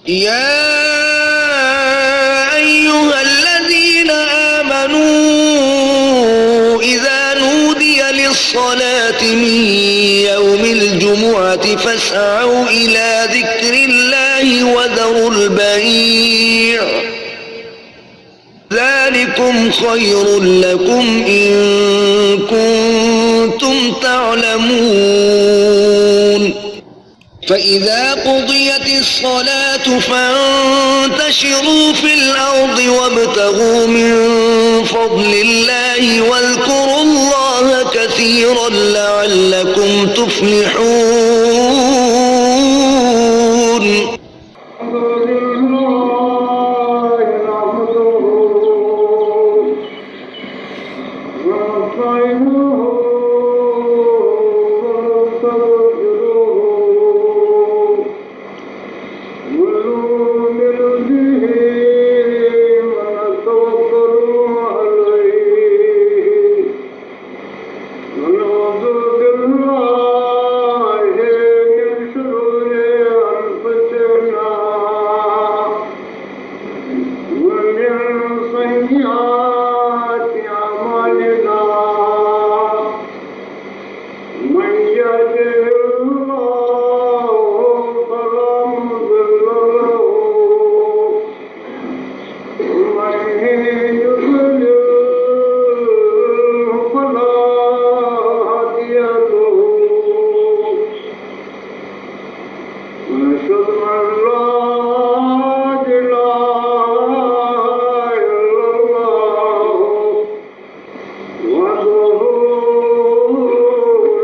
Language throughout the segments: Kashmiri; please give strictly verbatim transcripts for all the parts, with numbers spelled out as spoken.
يا أيها الذين آمنوا إذا نودي للصلاة من يوم الجمعة فاسعوا إلى ذكر الله وذروا البيع، ذلكم خير لكم إن كنتم تعلمون. فإذا قضيت الصلاة فانتشروا في الأرض وابتغوا من فضل الله واذكروا الله كثيرا لعلكم تفلحون. الحمد لله نحمده ونستعينه ونستغفره ونؤمن به ونتوكل عليه ونعوذ بالله من شرور أنفسنا ومن سيئات أعمالنا. من يهده الله فلا مضل له ومن يضلل فلا هادي له. ونشهد أن لا إله إلا الله وحده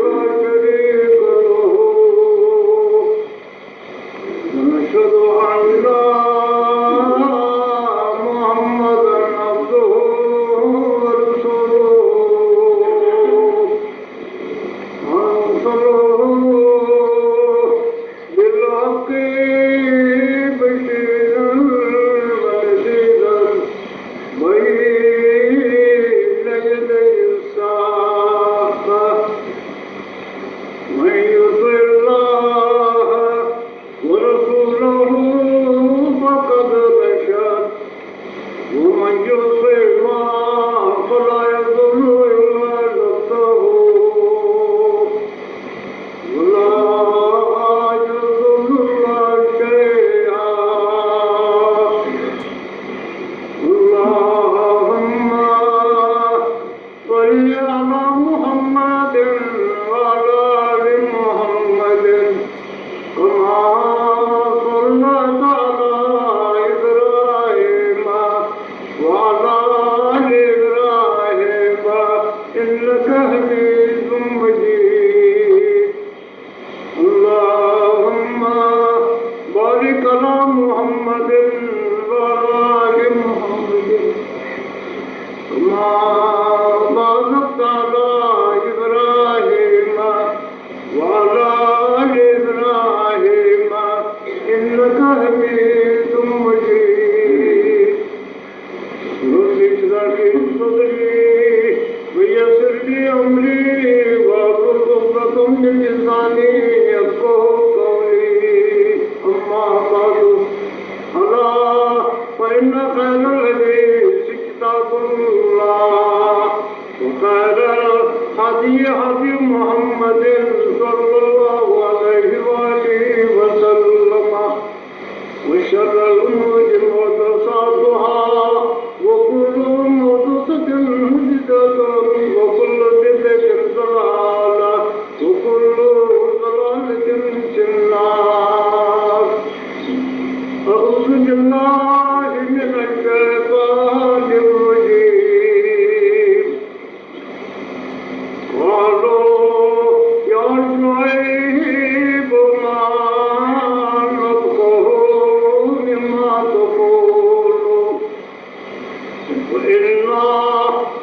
لا شريك له. ونشهد أن محمدا عبده ورسوله. أرسله بالحق بشيرا ونذيرا بين يدي الساعة. من يطع الله ورسوله فقد رشد ومن يعصهما فلا يضر إلا نفسه ولا يضر الله شيئا. اللهم صل على محمد وعلى آل محمد كما صليت على إبراهيم وعلى آل إبراهيم إنك حميد مجيد. اللهم بارك على محمد وعلى آل محمد كما باركت على إبراهيم وعلى آل إبراهيم إنك حميد مجيد. رب اشرح لي صدري ويسر لي أمري واحلل عقدة من لساني يفقهوا قولي. أما بعد، ألا فإن خير الحديث كتاب الله وخير الهدي هدي محمد صلى الله عليه وآله وسلم وشر الأمور محدثاتها وكل محدثة بدعة وكل بدعة ضلالة وكل ضلالة في النار. أعوذ بالله من الشيطان الرجيم. قالوا يا شعيب ما نفقه مما تقول وإنا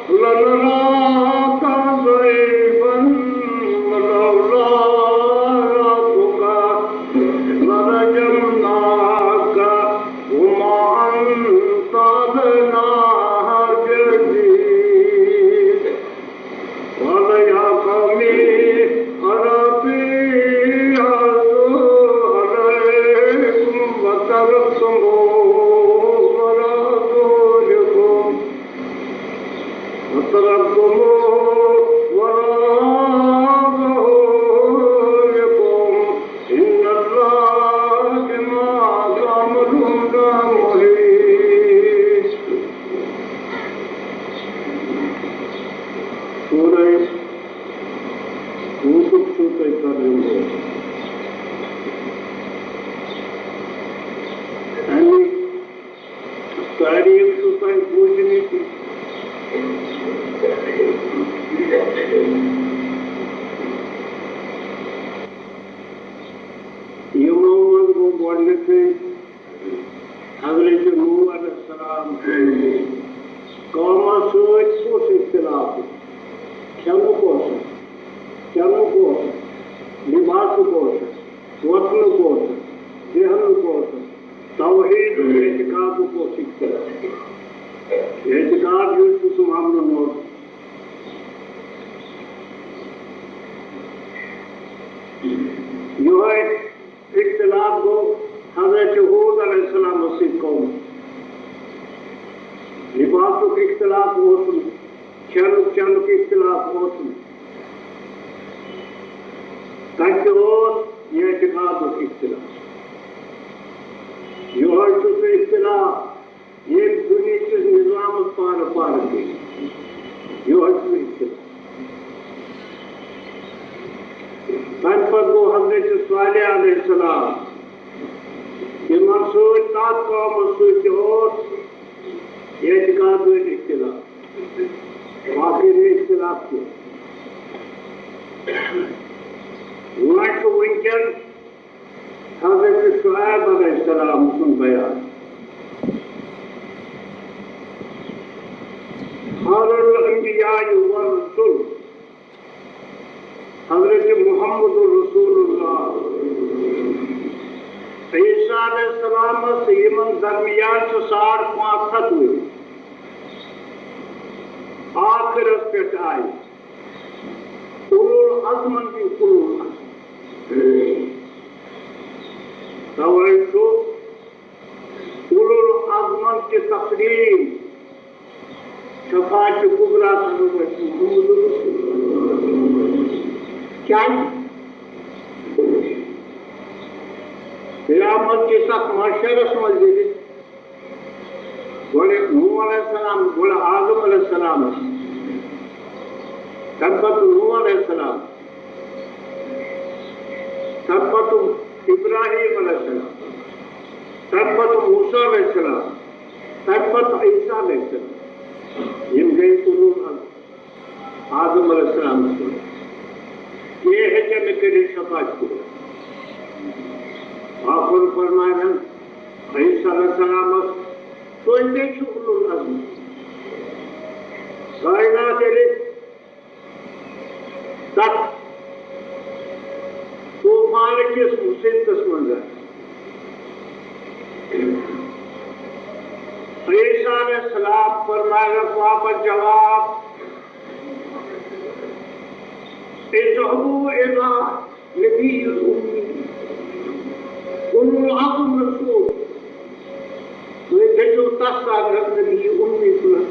لنراك ضعيفا ولولا رهطك لرجمناك وما تركتموه وراء ظهوركم، وتركتموه وراء ظهوركم، إن الله بما تعملون محيط. سورہ ہوٗدُک چھُو تۄہہِ ترجمہٕ۔ اَمِکۍ تعریٖف چھُو تۄہہِ بوٗزمٕتۍ۔ یِمو منٛز گوٚو گۄڈٕنیُکُے حضرت نوح علیہ السلام۔ قومس سۭتۍ کُس اختلاف اوس؟ کھٮ۪نُک اوسا؟ چٮ۪نُک اوسا؟ لباسُک اوسا؟ وۄتھنُک اوسا؟ بیہنُک اوسا؟ توحیدُک اعتقادُک اوس اختلاف۔ اعتقاد یُس چھُ، سُہ مانُن اوس۔ یِہوٚے اختلاف گوٚو حضرت ہوٗد علیہ السلامس سۭتۍ قومس۔ لباسُک اختلاف اوسُن، کھٮ۪نُک چٮ۪نُک اختلاف اوسُن۔ تَتہِ تہِ اوس اعتقادُک اختلاف۔ یِہوٚے چھُ سُہ اختلاف، ییٚمہِ دُنیہٕکِس نظامس پارٕ پارٕ گٔے۔ یِہوٚے چھُ اختلاف۔ تَمہِ پتہٕ گوٚو حضرت صالح علیہ السلام۔ تِمن سۭتۍ، تَتھ قومس سۭتۍ تہِ اوس اعتقادُک اختلاف۔ باقٕے نہٕ اختلاف کینٛہہ۔ وۄنۍ چھُ وٕنکیٚن حضرت شعیب علیہ السلام سُنٛد بیان۔ خیر الانبیاء والرسل حضرت محمد رسول اللہ۔ عیسیٰ علیہ السلامس یِمن درمیان چھِ ساڑ پانٛژھ ہتھ ؤری۔ آخرس پٮ۪ٹھ آیہِ اولو العزمن تہِ اولو العزم۔ توے چھُ اولو العزمن تہِ تسلیم شفاعت کبریٰ حضرت محمد رسول اللہ۔ کیازِ؟ قیامت کِس اتھ محشرس منٛز ییٚلہِ گۄڈٕ نوح علیہ السلام، گۄڈٕ آدم علیہ السلام، تَمہِ پتہٕ نوح علیہ السلام، تَمہِ پتہٕ ابراہیم علیہ السلام، تَمہِ پتہٕ موسیٰ علیہ السلام، تَمہِ پتہٕ عیسیٰ علیہ السلام۔ یِم گٔے اولو العزم۔ آدم علیہ السلام سُنٛد۔ کینٛہہ ہیٚکن نہٕ کٔرِتھ شفاعت کبریٰ۔ آخر فرمایَن عیسیٰ علیہ السلامس، تُہۍ کیٛاہ چھِو اولو العزم؟ کائنات ییٚلہِ تَتھ طوفان کِس مُصیبتس منٛز۔ عیسیٰ علیہ السلام فرمایَکھ واپس جواب، اذهبوا إلى النبي الأمي، اولو العزم رسول۔ تُہۍ گٔژھِو تس ساتہٕ نبی امی کُن۔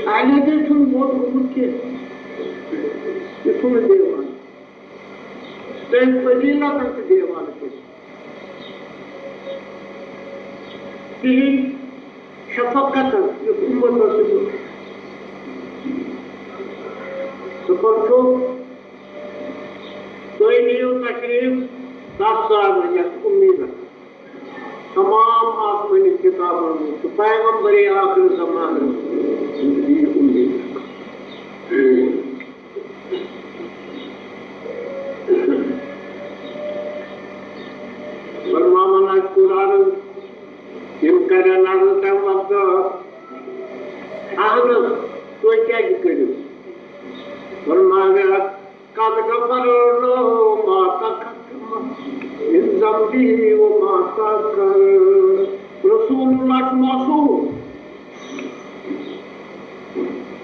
اہلیت چھُنہٕ موت گوٚمُت کینٛہہ۔ یہِ چھُنہٕ دیوان۔ تٔمۍ فضیلتن تہِ دیوان کٔرِتھ۔ تِہِنٛدۍ شفقتن یُس اُمتس سۭتۍ اوس۔ سُہ کوٚر چھُ، تُہۍ نِیِو تشریٖف تس ساتہٕ یتھ اُمیدس۔ تمام آسمٲنی کتابن منٛز چھُ پیغمبر آخر زمانہٕ یہِ اُمید۔ فرماوان آسہِ قرآنن، تِم کرن عرض تمہِ وقتہٕ، اہن حظ، تُہۍ کیازِ کٔرِو؟ فرماوِ، قد غفر له ما تقدم من ذنبه وما تأخر۔ رسول اللہ چھُ معصوم۔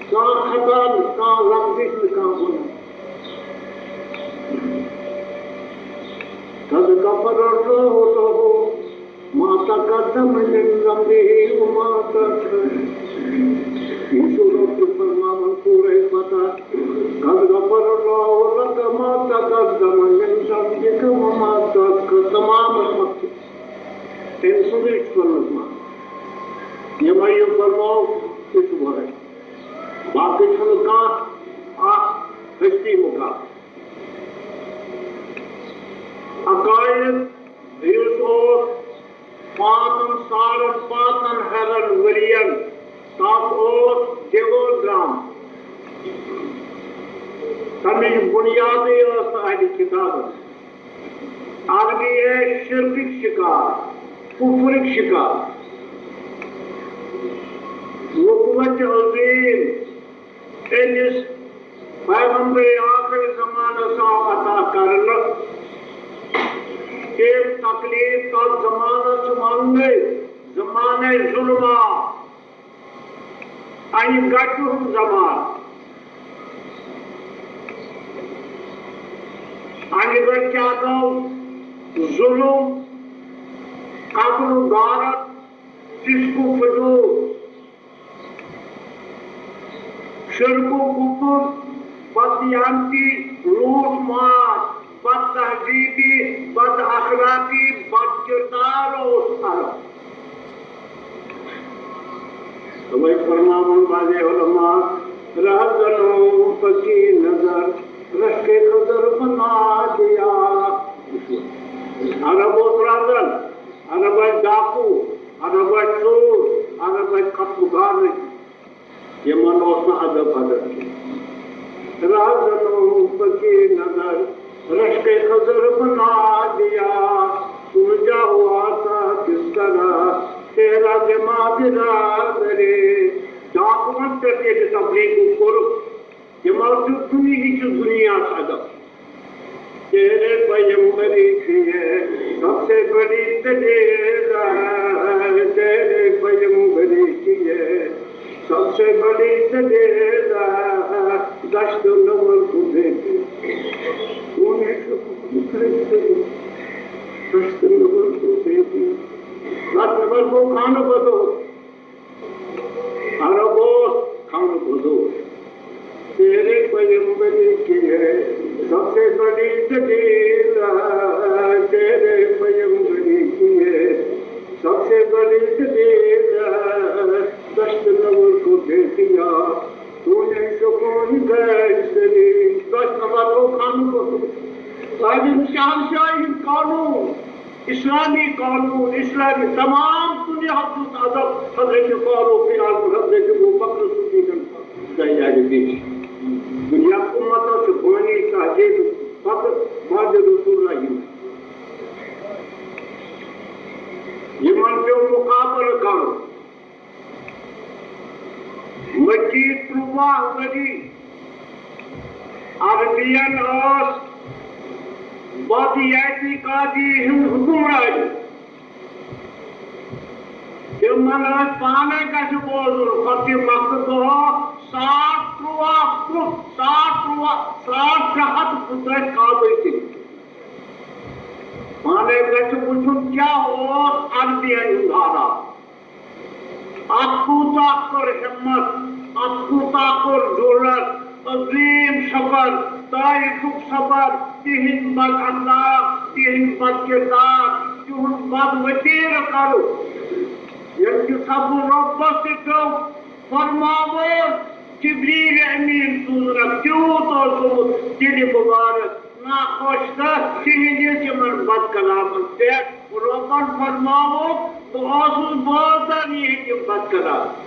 کانٛہہ خطا نہٕ، کانٛہہ لفظ نہٕ، کانٛہہ گۄناہ۔ قد غفر الله له ما تقدم من ذنبه وما تأخر۔ یہ چھُ رۄب تہِ فرماوان سورہ فتح، قد غفر الله لك ما تقدم من ذنبك وما تأخر۔ تمام رحمت چھِ تٔمۍ سٕنٛزٕے سنت منٛز۔ یِمے یِم فرماو، تہِ چھُ ورٲے۔ باقٕے چھُنہٕ کانٛہہ اکھ ہستی مقابلہٕ۔ عقائد یُس اوس پانٛژن ساڑن پانٛژن ہرن ؤرین، تتھ اوس دیوال درامُت۔ تمِچ بنیادٕے ٲس نہٕ اہلِ کتابن۔ عربی ٲسۍ شرکٕکۍ شکار، کفرٕکۍ شکار۔ نبوت عظیم أمِس پیغمبر آخر زمانس آو عطا کرنہٕ۔ تِم تکلیف تتھ زمانس چھِ وننٕے زمانہ ظلمہ، انہِ گٹہِ ہُنٛد زمانہٕ۔ انہِ گٹہِ کیٛاہ گوٚو؟ ظلم، قتل و غارت، فسق و فجور، شرک و کفر، بددیانتی، لوٹ مار، بد تہذیبی، بد اخلاقی، بد کردار اوس عرب۔ تمے فرماوان بعض علماء، رہزن پکی نظر، رشک خضر بنا دیا۔ عرب اوس رہزن، عرب ٲسۍ ڈاکو، عرب ٲسۍ ژوٗر، عرب ٲسۍ قتل و غارت۔ یِمن اوس نہٕ ادب ادب کینٛہہ۔ رہزنوں پکی نظر، رشک خضر بنا دیا۔ سلجھا ہوا تھا کس طرح تیرا دماغ راہبرے۔ ڈاکوہن پٮ۪ٹھ ییٚلہِ تبلیغ کوٚرُکھ، یِمو دیُت دُنیہٕچ دُنیاہس ادب۔ تیرے پیمبری کی ہے سب سے بڑی دلیل ہے، تیرے پیمبری کی ہے سب سے بڑی دلیل ہے، دشت نور کو دیکھ۔ تو نے دشت نور کو دیکھ۔ دشت نور کو کھانا بدو۔ عرب اوس کھنُک حضور۔ تیرے پیمبری کی ہے سب سے بڑی دلیل، تیرے پیمبری کی ہے سب سے بڑی دلیل، دشت نور کو دے دیا تو نے سکون گئے سری۔ دشت نور کو کھنُک حضور۔ تاج شہنشاہی قانون۔ اسلامی قانون، اسلامی تمام دنیا حضرت ادب، حضرت فاروق اعظم، حضرت ابو بکر صدیق، دنیا امت سے بانی تہذیب فخر بعد رسول اللہ۔ یِمن پیوٚو مُقابلہٕ کرُن۔ مٔکی ترٛواہ ؤری عربین ٲس بد اعتقادی ہٕنٛز حُکمرٲنی۔ تِمن ٲسۍ پانے گژھِ بوزُن، فتح مکہ دۄہ ساڑ ترٛواہ فُٹ، ساڑ ترٛواہ، ساڑ ترٛےٚ ہتھ فُٹ ٲسۍ کعبے کِنۍ۔ پانے گژھِ وُچھُن کیٛاہ اوس عربین ہُنٛد حالات۔ اتھ کوٗتاہ کٔر ہمت، اتھ کوٗتاہ کٔر جرأت، عظیم صبر، طائفُک صبر، تِہنٛدۍ بد اخلاق، تِہنٛدۍ بد کردار، تِہُنٛد بد ؤتیرٕ کرُن۔ ییٚلہِ کہِ صبر رۄبس تہِ پیوٚو، فرماوُن، جبریل امین سوٗزنکھ، تیوٗت اوس گوٚمُت دِلہِ مُبارک۔ ناخۄش تہٕ تِہنٛدِس یِمن بد کلامن پٮ۪ٹھ۔ رۄبن فرماوُکھ، بہٕ اوسُس بوزان یِہنٛدۍ یِم بد کلام۔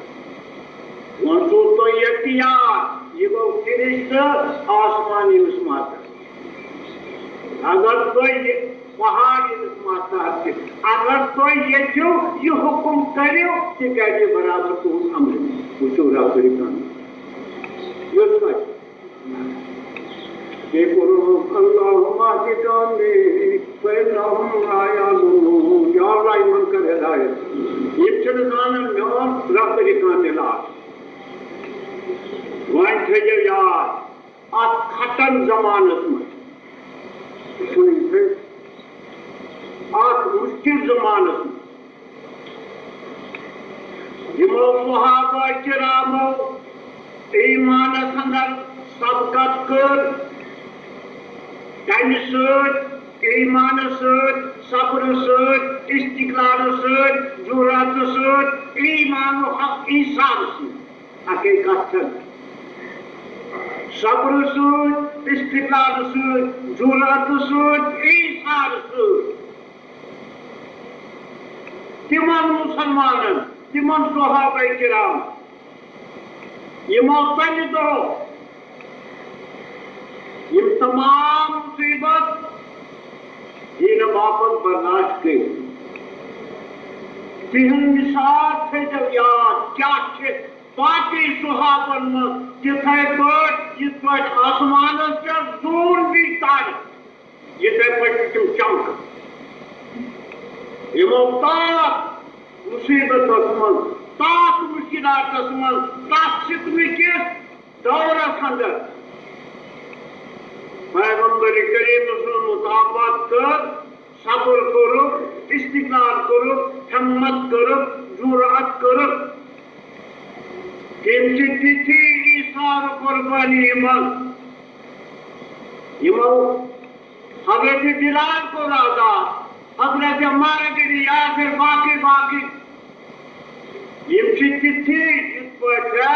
وۄنۍ چھُو تۄہہِ ییٚتہِ یاد، یہِ گوٚو فرشتہٕ آسمانی عصمت۔ اگر تُہۍ یہِ پہاڑ یہِ عصمت تحت تہِ، اگر تُہۍ ییٚتہِ یہِ حُکُم کٔرِو، تہِ کَرِ یہِ برابر تُہُنٛد عمل۔ وٕچھِو رب کرِ کٲم۔ یُس وۄنۍ بیٚیہِ کوٚرُن، اللہم اہد قومی فانہم لا یعلمون۔ یا اللہ، یِمن کر ہدایت۔ یِم چھِنہٕ زانان، میون رب کرِ کامل آسُن۔ وۄنۍ تھٲیِو یاد، اتھ کھٹن زمانس منٛز چھُنہٕ یِتھے اتھ مُشکِل زمانس منٛز یِمو صحابہ کرامو ایمانس اندر سبقت کٔر، کمہِ سۭتۍ؟ ایمانس سۭتۍ، صبرٕ سۭتۍ، استقلالہٕ سۭتۍ، جرأتہٕ سۭتۍ، ایمانُک حق ایثارٕ سۭتۍ۔ اکے کتھ چھنہٕ۔ صبرٕ سۭتۍ، استقلالہٕ سۭتۍ، جرأتہٕ سۭتۍ، ایثارٕ سۭتۍ۔ تِمن مسلمانن، تِمن صحابہ کرام، یِمو تمہِ دۄہ یِم تمام مصیبت دینہٕ باپتھ برداشت کٔرۍ۔ تِہُنٛد مثال تھٲیزیو یاد، کیٛاہ چھِ باقٕے صحابن منٛز تِتھے پٲٹھۍ، یِتھ پٲٹھۍ آسمانس پٮ۪ٹھ زوٗن دی تارٕ۔ یِتھے پٲٹھۍ چھِ تِم چمکان۔ یِمو تتھ مصیبتس منٛز، تتھ مشکلاتس منٛز، تتھ فتنہٕ کِس دورس اندر پیغمبر کریم سٕنٛز مطابقت کٔر، صبر کوٚرُکھ، استقلال کوٚرُکھ، ہمت کٔرٕکھ، جرأت کٔرٕکھ۔ تِم چھِ تِتھی ایثار قربانی منٛز، یِمو حضرت بلال کوٚر آزاد، حضرت عمار بن یاسر، باقٕے باقٕے۔ یِم چھِ تِتھی، یِتھ پٲٹھۍ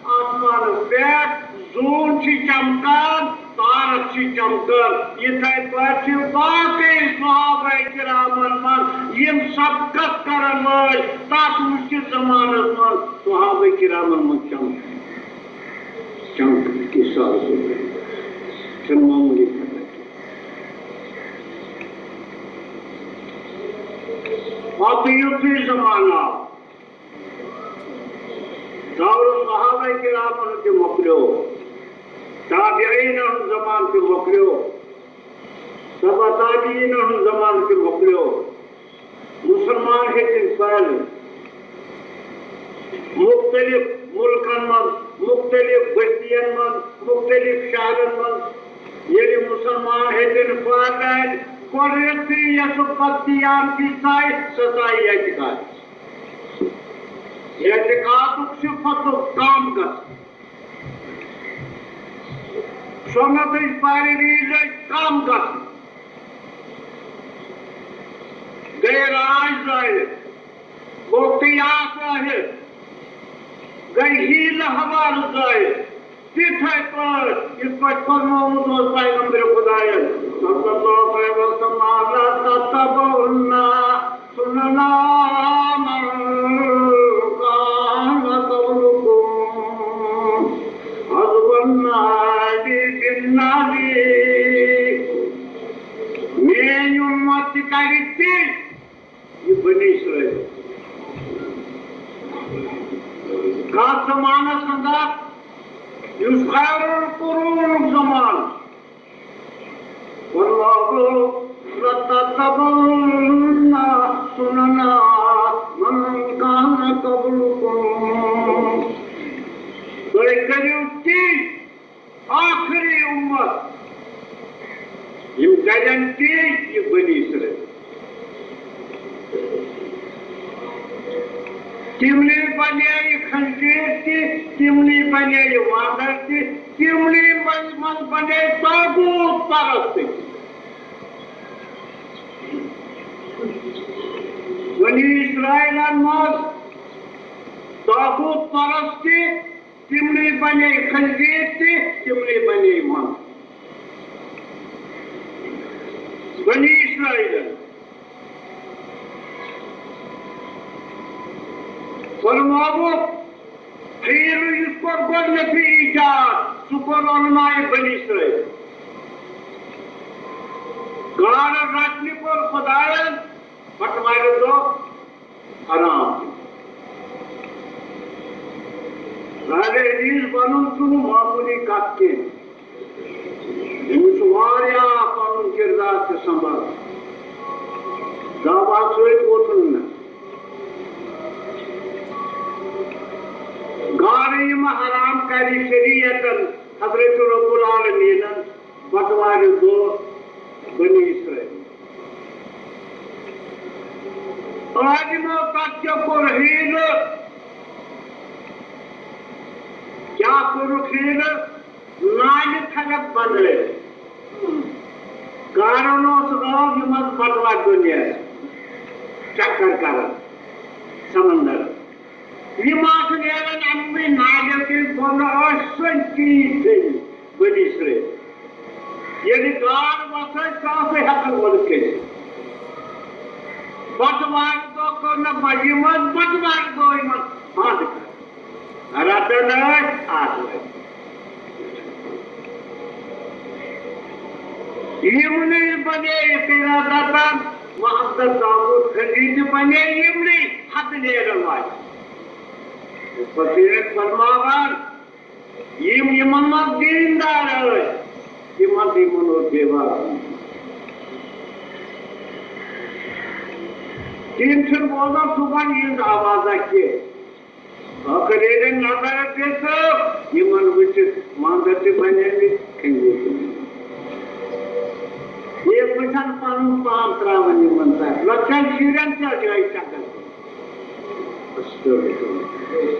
آسمانس پٮ۪ٹھ زوٗن چھِ چمکان، تارک چھِ چمکان، یِتھے پٲٹھۍ چھِ باقٕے صحابہ کرامن منٛز یِم سبقت کرن وٲلۍ تتھ مُشکِل زمانس منٛز صحابہ کرامن منٛز چمکان۔ چمکان کہِ ساز چھنہٕ معموٗلی کتھ۔ پتہٕ یُتھُے زمانہٕ آو، دور صحابہ کرامن تہِ مۄکلیو، تابعینن ہُنٛد زمانہٕ تہِ مۄکلیو، تبع تابعینن ہُنٛد زمانہٕ تہِ مۄکلیو۔ مسلمان ہیٚتِن پھٔہلٕنۍ۔ مُختٔلِف مُلکن منٛز، مُختٔلِف بٔستین منٛز، مُختٔلِف شہرن منٛز ییٚلہِ مسلمان ہیٚتِن پھٔہلٕنۍ، گۄڈٕنیتھٕے یۄس بددیانتی ژایہِ، سۄ ژایہِ اعتقادٕچ۔ اعتقادُک چھُ فتُح کم گژھان۔ سنتٕچ پیروی لٔج کم گژھٕنۍ۔ گٔے راج ظٲہِر، گوٚو قیاس ظٲہِر، گٔے حیلہٕ حوالہٕ ظٲہِر۔ تِتھے پٲٹھۍ یِتھ پٲٹھۍ فرمومُت اوس پیغمبر خدایَن صلی اللہ علیہ وسلم، "لا تتبعن سنن من کان قبلکم، حذو النعل بالنعل۔" میٲنۍ اُمت تہِ کرِ تی، یہِ بنی اسرائیل۔ کتھ زمانس اندر؟ یُس خیر القرون زمانہٕ۔ واللہ لتتبعن سنن من کان قبلکم۔ تُہۍ کٔرِو تی، ٲخری اُمت، یِم کَرن تی، یہِ بنی اسرائیل۔ تِمنٕے بنیٛیہِ خنزیر تہِ، تِمنٕے بنیٛیہِ وانگر تہِ، تِمنٕے منٛز، منٛز بنیٛیہِ طاغوت پرست تہِ۔ بنی اسرائیلن منٛز طاغوت پرست تہِ، تِمنٕے بنیٛیہِ خنزیر تہِ، تِمنٕے بنیٛیہِ وانگر۔ بنی اسرائیلن فرمووُکھ، حیٖلہٕ یُس کوٚر گۄڈٕنیتھٕے ایجاد، سُہ کوٚر علماء بنی اسرائیل۔ گاڈٕ رٹنہِ کوٚر خدایَن بٹوارِ دۄہ حرام۔ اہل حدیث بنُن چھُنہٕ معموٗلی کتھ کینٛہہ۔ أمِس چھُ واریاہ پنُن کردار تہِ سنبھالُن۔ دعویٰ سۭتۍ ووتُن نہٕ۔ گاڈٕ یِم حرام کرِ شریعتن، حضرت رب العالمینن، بٹوارِ دۄہ بنی اسرائیل۔ عالمو تتھ کیٛاہ کوٚر حیلہٕ؟ کیٛاہ کوٚرُکھ حیلہٕ؟ نالہِ تھلک بنٲوِتھ۔ کارن اوس عٲب یِمن بٹوارِ دۄہ نیران، چکر کران سمندر۔ یِم آسہٕ نیران اَمنٕے نالیو کِنۍ، بۄنہٕ ٲسۍ سۄ چیٖز تھٲومٕتۍ بٔنی سرٲے۔ ییٚلہِ گاڈ وۄتھٲے، کانٛہہ تہِ ہٮ۪کان اورٕ کٔرِتھ۔ بٹوارِ دۄہ کوٚر نہٕ پَتہٕ یِمن، بٹوارِ دۄہ یِمن بنٛد کران۔ رٹان ٲسۍ آتھوارِ۔ یِمنٕے بنے قرادتن و عقدس داوود خنجی تہِ بنے یِمنٕے حد نیرن واجہِ۔ پتہٕ ٲسۍ فرماوان، یِم یِمن منٛز دیٖندار ٲسۍ، تِمن تِمن اوس دیوار۔ تِم چھِنہٕ بوزان صُبحن یِہٕنٛز آوازا کینٛہہ۔ ٲخٕر ییٚلہِ نظر دِژ، یِمن وٕچھِتھ وۄندٕ تہِ بنیمٕتۍ، کھٔنجہِ تہِ۔ بیٚیہِ وٕچھان پنُن پان ترٛاوان یِمن تتھ۔ لۄکٹٮ۪ن شُرٮ۪ن تہِ ٲسۍ یِہوٚے شکل۔ استغفر اللہ۔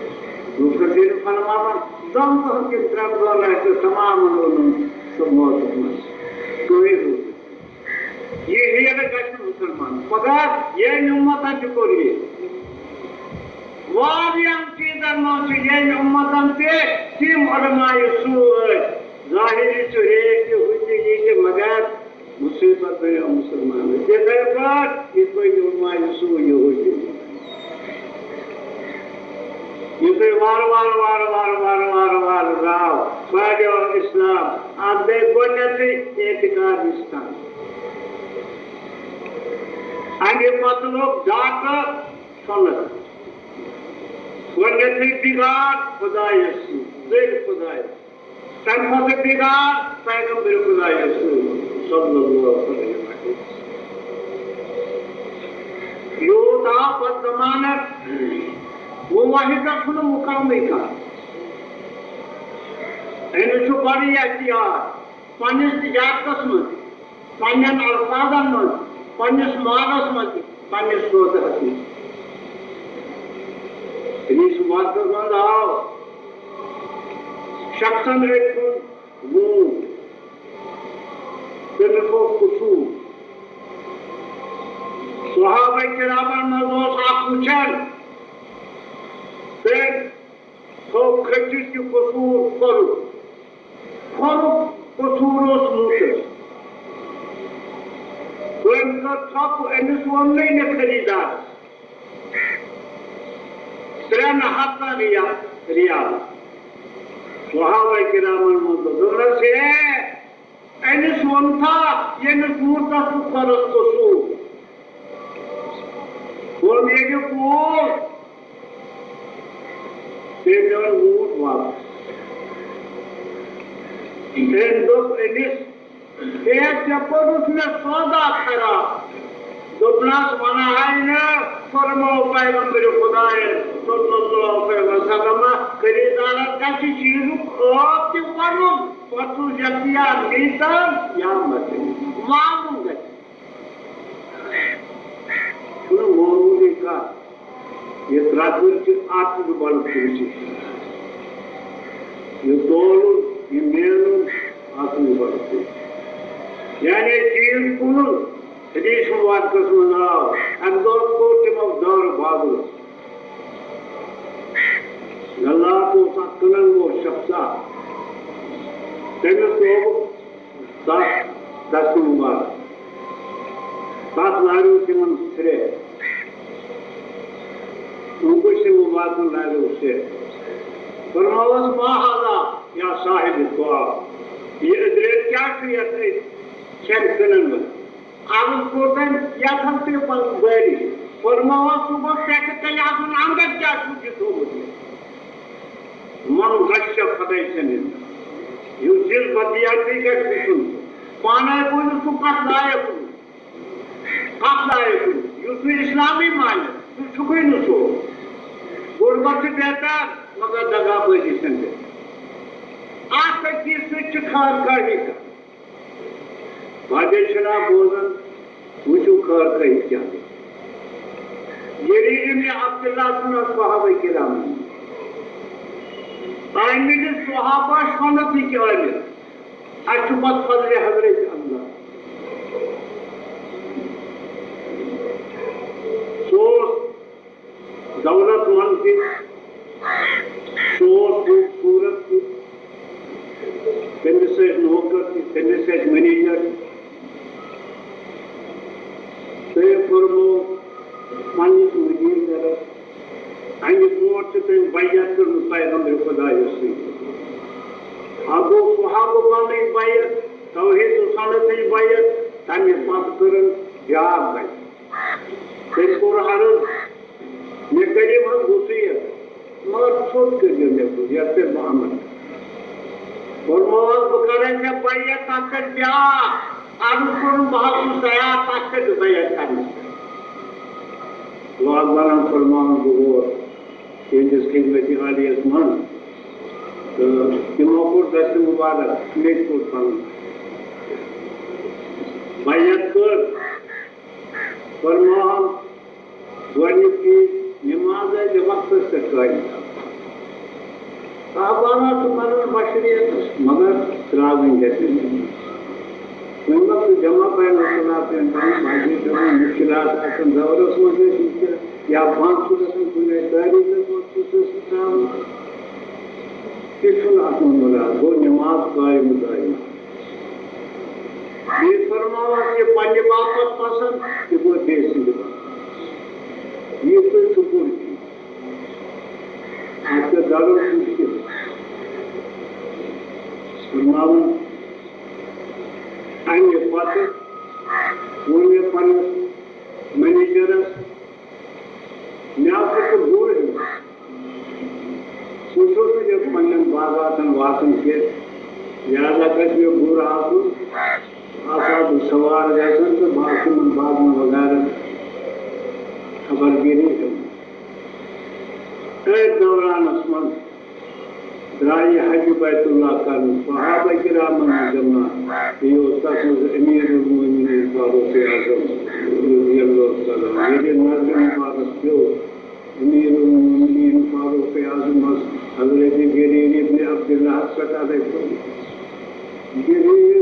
دوسرے دن فرماوان، دۄن دۄہن کِنۍ ترٛٮ۪ن دۄہن آسہِ تمام علومن سُہ موت منٛز۔ کٕہٕنۍ روٗد نہٕ۔ یہِ ہیرٕ گژھِ نہٕ مُسلمان۔ پگاہ ییٚمہِ اُمتن تہِ کوٚر یہِ۔ واریاہن چیٖزن منٛز چھِ ییٚمہِ اُمتن تہِ تِم علماء سوٗ ٲسۍ۔ ظٲہری چھُ ریش تہِ، ہُہ تہِ، یہِ تہِ، مگر مُصیبت بنیو مُسلمانس۔ یِتھے پٲٹھۍ یِتھ پٲٹھۍ علماء سوٗ یہوٗدی۔ یُتھُے وارٕ وارٕ، وارٕ وارٕ، وارٕ وارٕ، وارٕ درٛاو فاجعہ اسلام، اتھ گٔے گۄڈٕنیتھٕے اعتقاد اسلام۔ امہِ پتہٕ لوٚگ ڈاکہٕ ژھۄنس۔ گۄڈٕنیتھٕے بِگار خدایس سۭتۍ، دٔرۍ خدایس۔ تَمہِ پَتہٕ بِگار پیغمبر خدایَس صلی اللہ علیہ وسلم۔ یوٗت آو پَتہٕ زمانَس، موحدَس چھُنہٕ مُقامٕے کانٛہہ۔ أمِس چھُ بَڑٕ احتیاط پنٛنِس تِجارتَس منٛز۔ پننٮ۪ن الفاظن منٛز، پننِس مالس منٛز، پننِس سودس منٛز۔ حدیث مبارکس منٛز آو، شخصن أکۍ کُن ووٗنٛٹ، تٔمِس اوس قصوٗر۔ صحابہ کرامن منٛز اوس اکھ وٕچھان، تٔمۍ تھوٚو کھٔٹِس یہِ قصوٗر کھۄرُک۔ کھۄرُک قصوٗر اوس موٗٹر۔ تٔمۍ کٔر ژھۄپہٕ، أمِس ووٚن نہٕ مےٚ خریٖدارس۔ ترٛٮ۪ن ہتن رِیا-، ریال۔ صحابہ کرامن ووٚن، دوٚپنس، ہے، أمِس ووٚن تھا، ییٚمِس ووٚن تَس چھُ فرض قصوٗر۔ ووٚن ییٚلہِ پوٗر، تٔمۍ اوٚن ووٗٹ واپس۔ تٔمۍ دوٚپ أمِس، ہے، ژےٚ کوٚرُتھ مےٚ سودا خراب۔ دوٚپنس، ونہٕ ہاے نہٕ، فرموو پیغمبر خدایَن صلی اللہ علیہ وسلم، خریٖدارس گژھِ چیٖزُک عٲب تہِ وَنُن، پتہٕ چھُس یَتھ یا میٖتان یا مَتہٕ۔ معلوم گژھِ۔ چھُنہٕ معموٗلی کَتھ۔ یہِ ترٛکٕر چھِ اَتھ تہِ بَڑٕ خوٗبی۔ یہِ تولُن، یہِ مینُن، اَتھ تہِ بَڑٕ خوٗبی۔ یعنی چیٖز کٕنُن، حدیث مبارکس منٛز آو، اَمہِ دۄہ کوٚر تِمو دارٕ بازرس۔ گلات اوس اکھ کٕنن وول شخصا، تٔمِس لوگُکھ تَتھ دستہٕ مُبارک۔ تَتھ لاریو تِمن سرٛیٚہہ۔ اوٗنٛکُج تہِ مُبارکن لاریو سرٛیٚہہ۔ فرمووُس، ما ہذا یا صاحب الطعام، یہِ أدرٮ۪ر کیٛاہ چھُ یَتھ أسۍ کھٮ۪ن کٕنن وٲلۍ؟ عرض کوٚر تٔمۍ، یَتھ ہن تہِ پَنُن بٲرِش۔ فرماوان صُبحس پٮ۪ٹھٕ تیٚلہِ آسُن اَنٛدر کیٛاہ چھُ یہِ تھوٚومُت مےٚ؟ من غش فلیس منی۔ یُس دِل بدیاتی گژھِ وٕچھُن، پانَے بوٗزِو سُہ کَتھ لایق نہٕ۔ کَتھ لایق نہٕ۔ یُس نہٕ اِسلامٕے مانہِ، سُہ چھُکھٕے نہٕ سُہ۔ غُربت چھِ بہتر، مگر دغا بٲزی چھَنہٕ بہتر۔ اَتھ أکِس سۭتۍ چھِ خانقاہی کَتھ۔ واجہ چھُنہ بوزان، وٕچھِو خٲر کٔہۍ کیٛاہ گوٚو۔ ابن عبداللہ سُنٛد صحابہ کرام۔ عامل صحابہ چھُنہٕ تہِ کہِ عامل۔ اَسہِ چھُ پتہٕ فضلِ حضرت اللہ۔ سُہ اوس دولت مند تہِ، سُہ اوس خوٗبصوٗرت تہِ، تٔمِس ٲسۍ نوکر تہِ، تٔمِس ٲسۍ منیجر۔ تٔمۍ فرموو پننِس منیجرس، امہِ برونٛٹھ چھِ تٔمۍ بیعت کٔرمٕژ پیغمبر خدایس سۭتۍ۔ اکھ گوٚو صحابہ پنٕنۍ بیعت، توحید و سنتٕچ بیعت، تمہِ پتہٕ کٔرٕن بیاکھ بیعت۔ تٔمۍ کوٚر عرض، مےٚ کٔرِو حظ وصیت، مگر ژھوٚٹ کٔرۍزیو مےٚ سُہ، یَتھ پٮ۪ٹھ بہٕ عمل کرٕ۔ فرمووُس، بہٕ کرے ژےٚ بیعت تَتھ پٮ۪ٹھ بیٛاکھ۔ عرض کوٚرُن، بہٕ حظ چھُس تیار تَتھ پٮ۪ٹھ بیعت کرنَس پٮ۪ٹھ۔ وازوانَن فرماوُن، بہٕ ووت تِہنٛدِس خدمتِ عالیَس منٛز، تہٕ تِمو کوٚر دستِ مُبارک، مےٚ تہِ کوٚر پَنُن۔ بیعت کٔر، فرماوُن، گۄڈٕنیُک چیٖز، نماز آسہِ وقتس پٮ۪ٹھ قٲیِم تھاوٕنۍ۔ صحابہ حضرات چھِ پَران بشریتس، مگر ترٛاوٕنۍ گژھِ نہٕ۔ کُنہِ وقتہٕ جمع بین الصلاتین پَرُن، باقٕے پٮ۪وان مُشکِلات آسان، دورس منٛز ٲسۍ مُشکِلات، یا بنٛد چھُ گژھان کُنہِ جایہِ، تٲریٖخس منٛز چھُ سُہ ترٛاوُن۔ تہِ چھُنہٕ اَتھ منٛز مُراد، گوٚو نماز قٲیِم دٲیِم۔ بیٚیہِ فرماوان کہِ پننہِ باپتھ پسند، تہِ گوٚو بیٚیہِ سٕنٛدِ باپتھ۔ یہِ تُہۍ سکوٗل چھِو۔ اَتھ چھِ دَرُن مُشکِل۔ فرماوان، اَمہِ پتہٕ ووٚن مےٚ پننِس منیجرس، مےٚ ہسا چھُ گُر ہیوٚن۔ بہٕ چھُس نہٕ یَتھ پننٮ۪ن باغاتن واتُن کینٛہہ، لہذا گژھِ مےٚ گُر آسُن، اَتھ آسہٕ بہٕ سوار گژھان تہٕ بہٕ آسہٕ یِمن باغن وغیرہ خبر گیٖری ہیوٚن۔ أتھۍ دورانس منٛز درٛایہِ حج بیت اللہ کرنہِ صحابہ کرامن ہُنٛد جماعت۔ بیٚیہِ اوس تتھ منٛز امیر المومنین فاروق اعظم رضی اللہ تعالیٰ عنہ۔ ییٚلہِ نظرِ مبارک پیوٚو امیر المومنین فاروق اعظمس حضرت جریر ابن عبداللہس پٮ۪ٹھ، علیہ السلام، جریر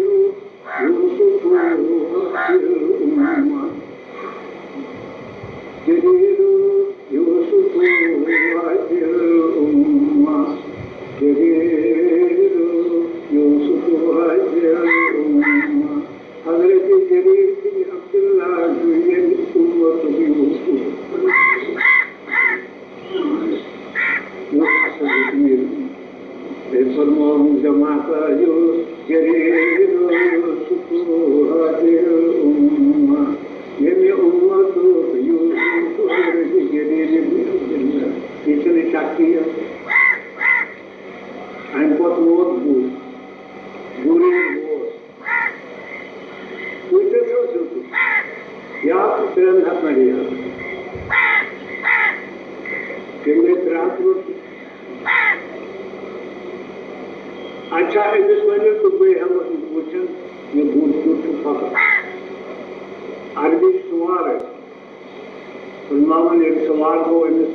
یوسف هذه الأمة، جرير يوسف هذه الأمة، جرير يوسف هذه الأمة۔ حضرت جریر بن عبداللہ چھُ ییٚمہِ اُمتُک یوسف۔ یُس اصل یتیٖم۔ بیٚیہِ فرمووُن جماعت، یُس جریر یوسف هذه الأمة، ییٚمہِ اُمتُک یوسف حضرت جریر ابن عبداللہ۔ یہِ چھُنہٕ شک کینٛہہ۔ اَمہِ پتہٕ ووت گُر۔ گُر ییٚلہِ ووت، کۭتِس اوس ہیوٚتمُت؟ یہِ آو ترٛٮ۪ن ہتن ریال۔ تٔمۍ گٔے ترٛےٚ ہتھ رۄپیہِ۔ اچھا، أمِس ؤنِو تہٕ بہٕ ہٮ۪مہٕ وٕچھن، یہِ گُر کیُتھ چھُ پکان۔ عربی چھُ سوار اَسہِ۔ فرماوان، ییٚلہِ سوار گوٚو، أمِس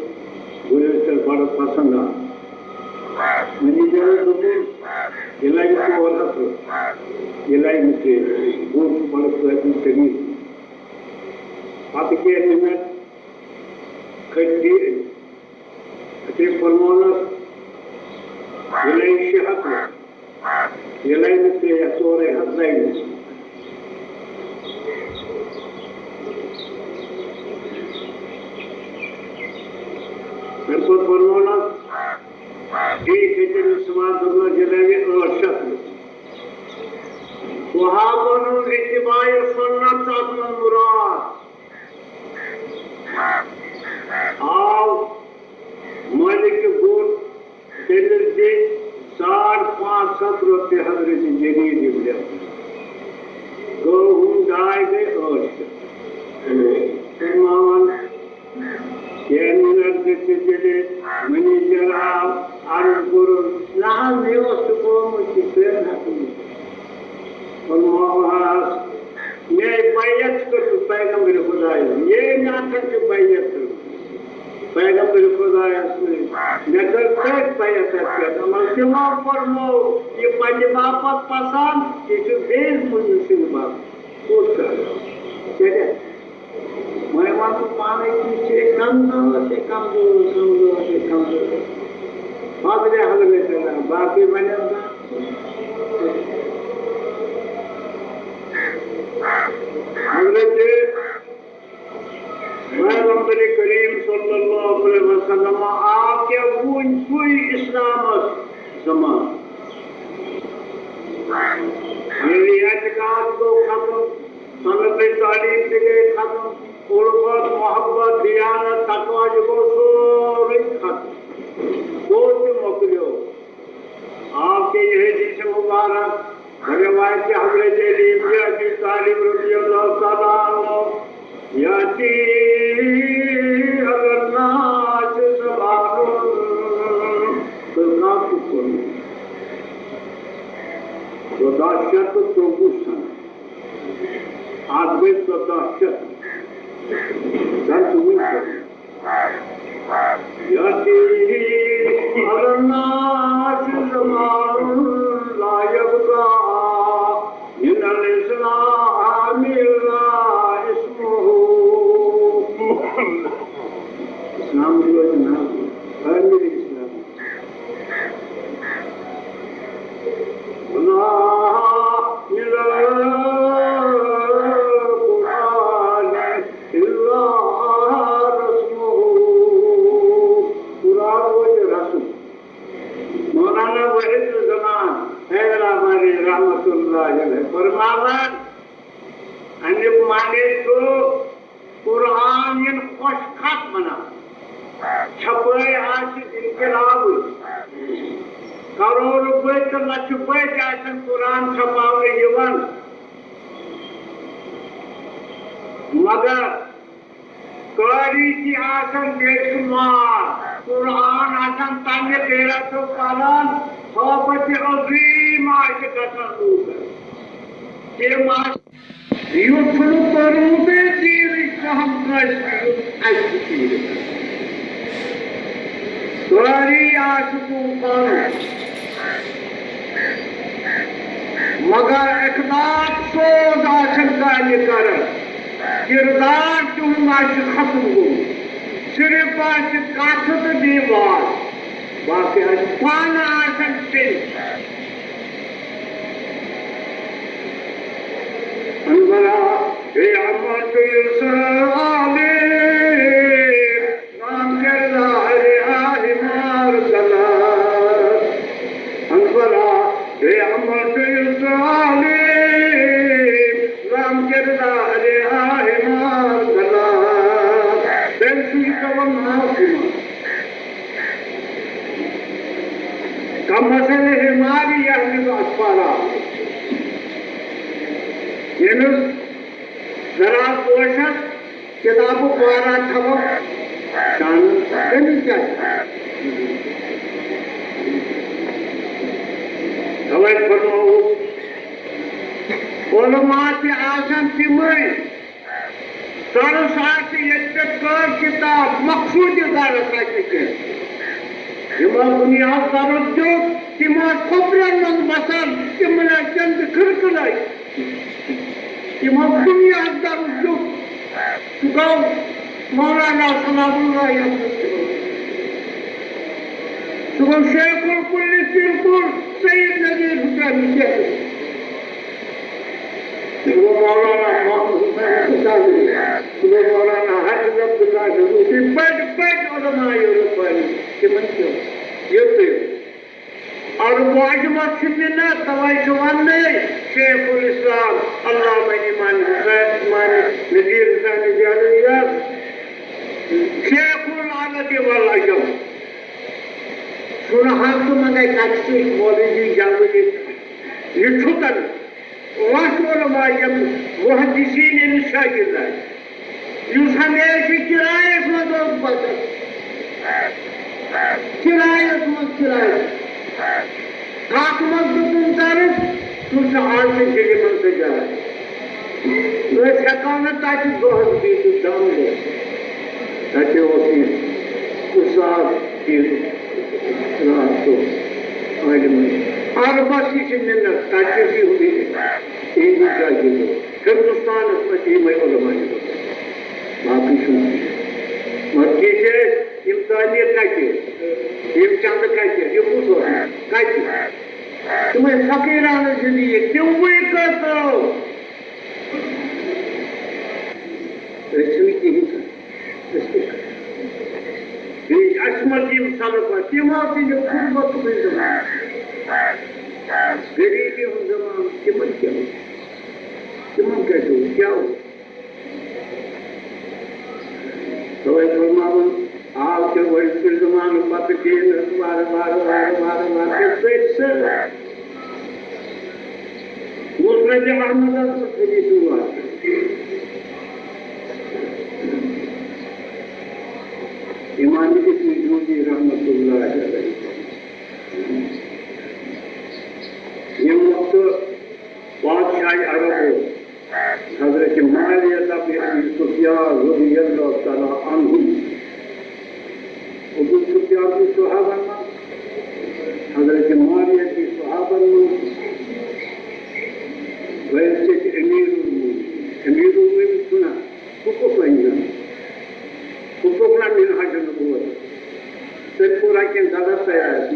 گُرِس پٮ۪ٹھ بڑٕ پسند آو۔ منیجرن دوٚپُن، یہِ لگہِ ژور ہتھ رۄپیہِ، یہِ لگہِ نہٕ کینٛہہ، گُر چھُ بڑٕ قٲبِل طریٖق۔ پتہٕ کینٛہہ منٹ کھٔتۍ بیٚیہِ أمِس۔ تٔمۍ فرمونس، یہِ لگہِ شےٚ ہتھ رۄپیہِ۔ یہِ لگہِ نہٕ ترٛےٚ ہتھ، ژورے ہتھ لگہِ نہٕ۔ تَمہِ پتہٕ فرمونس، بیٚیہِ کھٔتۍ تٔمِس سوال، دوٚپنس، یہِ لگہِ ٲٹھ شتھ رۄپیہِ۔ صحابن ہُنٛد اتباع سنت چھُ اتھ منٛز مُراد۔ آو مٲلِک گُر، تٔمِس دِتۍ ساڑ پانٛژھ ہتھ رۄپیہِ حضرت جریر ابن عبداللہ۔ گوٚو ہُم ڈاے گٔے ٲٹھ شتھ۔ فرماوان، کینٛہہ منٹ گٔژھِتھ ییٚلہِ منیجر آو، عرض کوٚرُن، نہ حظ، مےٚ اوس نہٕ گوٚمُت یہِ ترٛٮ۪ن ہتن۔ فرماوہس، مےٚ بیعت کٔرمٕژ پیغمبر خدایَس، یے مےٚ اتھن چھِ بیعت کٔرمٕژ۔ مےٚ کٔر تٔتھۍ بیعتس پٮ۪ٹھ عمل۔ تِمو فرموو، یہِ پننہِ باپتھ پسند، یہِ چھُ بیٚیِس مُنسِل باپتھ۔ کوٚت کرو؟ کیٛاہ؟ وۄنۍ وَن بہٕ پانے، کہِ چھِ کمزور، چھِ کمزور، کمزور، چھِ کمزور۔ فضلِ حضرت اللہ، باقٕے ونن نہٕ۔ حضرت پیغمبر کریم صلی اللہ علیہ وسلم آو کیا وُنۍ سُے اسلامس زمان۔ ییٚلہِ اعتقاد گوٚو ختم، سنت تعلیم تہِ گٔے ختم، الفت، محبت، دیانت، تقوی، یہِ گوٚو سورُے ختم۔ گوٚو تہِ مۄکلیو۔ آو کیا یہِ حدیث مبارک، روایت حضرت علی بن ابی طالب رضی اللہ تعالیٰ عنہ، یاتی علی الناس زمان، تہٕ کَتھ چھُ کوٚرمُت؟ ژۄداہ شیٚتھ تہٕ ژوٚوُہ سنہٕ۔ اَتھ گٔے ژۄداہ شیٚتھ۔ زَن چھُ وُنہِ کوٚرمُت۔ یأتي على الناس زمان لا يبقى من الإسلام إلا اسمه۔ اسلام روزِ نہ، عامل اسلام۔ ولا من القرآن إلا رسمه۔ قرآن روزِ رسم۔ مولانا وحید الزمان حیدرآبادی رحمت اللہ علیہ فرماوان، اَمیُک معنی چھُ قرآن یِن خۄش خط بناونہٕ، چھپٲے آسہِ انقلابٕچ، کرورٕ بٔدۍ تہٕ لچھٕ بٔدۍ آسن قرآن چھپاونہٕ یِوان، مگر قاری تہِ آسن بے شمار، قرآن آسن تمہِ غیرتو پران، صحبت عظیم آسہِ گژھان لوٗکن۔ تِم آسہِ یُتھ نہٕ کوٚرمُت دیٖنٕچ کانٛہہ کٲنٛسہِ یُتھ اَسہِ چھُ پیٖرِ گژھان۔ قاری آسہِ طوفان، مگر اقدار سوز آسن کامہِ کران، کردار تِہُنٛد آسہِ ختم گوٚمُت، صرف آسہِ کتھ تہٕ بیٚیہِ واز، باقٕے آسہِ پانہٕ آسن تیٚلہِ۔ انورا بے عمل تو یسر عالم، رام کردار آہ مار گلار۔ انورا بے عمل تو یسر عالم، رام کردار آہ مار گلار۔ بے سوئی کون ناس کم مثل حمار یحمل اسفارا۔ ییٚمِس ذرا پوشس کتابہٕ پارا تھاوو شانن، تٔمِس کیٛاہ چھُ؟ توے فرمووُکھ، علماء تہِ آسن تِمے، درس آسہِ ییٚتہِ پٮ۪ٹھ کٲم کِتاب، مقصوٗدِ درس آسہِ نہٕ کینٛہہ۔ یِمو دُنیاہَس درس دیُت، تِم ٲسۍ کھوپرٮ۪ن منٛز بسان، تِمن ٲسۍ زِندٕ کھِرکہٕ لٲگِتھ۔ یِمو دُنیاہَس درس دیُت، سُہ گوٚو مولانا سلام اللہ علیہ۔ سُہ گوٚو شیخ الکل بالکل سید نذیر حسین کیٛاہ؟ سُہ گوٚو مولانا محمد حسین حسین، سُہ گوٚو مولانا حافظ عبداللہ صٲب، یِتھُے بٔڑۍ بٔڑۍ علماء ربانی تِمن تہِ یُتُے۔ اور معجمہ چھُ مےٚ نہ، توے چھُ وَننَے شیخ الاسلام علامہ امام حسین، امام نذیر حسین دہلوی، شیخ العرب والعجم۔ سُہ نہ حظ تہٕ مگر کَتہِ چھُ مولوی جنگلی، یہِ چھُ تَن۔ وَتھ علماء یِم محدثین ییٚمِس شٲگِرد آسہِ، یُس ہمیشہِ کِرایَس منٛز اوس بَسان۔ کِرایَس منٛز، کِرایَس۔ کَتھ منٛز دیُتُن ژَرٕ، سُہ چھُ آز تہِ فِلمَن سۭتۍ گژھان۔ أسۍ ہٮ۪کو نہٕ تَتہِ دۄہَس بِہِتھ، دَم لٔگِتھ۔ تَتہِ اوس یہِ، یُس آز یہِ راتھ دۄہ عالمن عربس یہِ چھِ مِنت، تَتہِ چھِ یِہُنٛدُے، تِہِنٛدُے شاگِرد۔ ہندوستانس منٛز چھِ یِمے علماء چھِ روزان۔ باقٕے چھُنہٕ کِہیٖنۍ۔ مگر کینٛہہ چھِ اَسہِ یِم تعلیٖق کَتہِ؟ یِم چندٕ کَتہِ؟ یہِ کُس اوس؟ کَتہِ؟ تِمے فقیٖرانہٕ زِندگی، تِموٕے کٔر کٲم۔ أسۍ چھِنہٕ کِہیٖنۍ کران۔ أسۍ کیٛاہ کرو؟ بیٚیہِ اَسہِ منٛز یِم سلف آسہِ، تِم آسہٕ نہٕ غُربتُکُے زمانہٕ۔ غریٖبی ہُنٛد زمانہٕ، تِمن کیٛاہ اوس؟ تِمن کیٛاہ اوس؟ کیٛاہ اوس؟ توے فرماوان، آو تہِ وۄنۍ سُہ زمانہٕ پتہٕ بیٚیہِ نہٕ وارٕ وارٕ، وارٕ وارٕ، وارٕ تہٕ سۭتۍ سۭتۍ۔ مسند احمدس منٛز حدیث روایت۔ امام ابن جوزی رحمۃ اللہ علیہ۔ ییٚمہِ وقتہٕ بادشاہ عرب اوس، حضرت معاویہ ابن ابی سفیان رضی اللہ تعالیٰ عنہ۔ ابو سفیان چھُ صحابن منٛز، حضرت معاویہ چھُ صحابن منٛز۔ وۄنۍ ٲسۍ أسۍ امیر المؤمنین، امیر المؤمنین چھُنہ، سُہ کُس وَنہِ نہٕ؟ سُہ توٚگ نہ منہاج نبوت۔ تٔمۍ کوٚر اَتہِ کِنۍ غلط تیار۔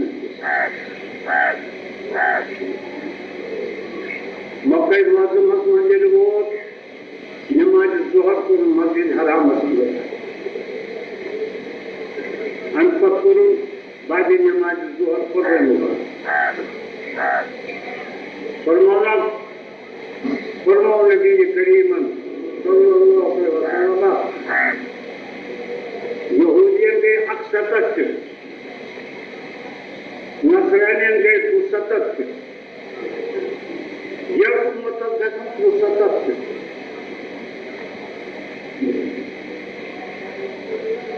مکہ معظمس منٛز ییٚلہِ ووت، نمازِ ظہر کوٚرُن مسجد حرامس منٛز۔ اَمہِ پتہٕ کوٚرُن بعد نمازِ ظہر خۄداے مُبارک۔ فرماوان، فرموو نبی کریمن صلی اللہ علیہ وسلم، یہودین گٔے اکستتھ تہِ، نصرانین گٔے دُستتھ تہِ، یتھ امتس گژھن دُستتھ تہِ۔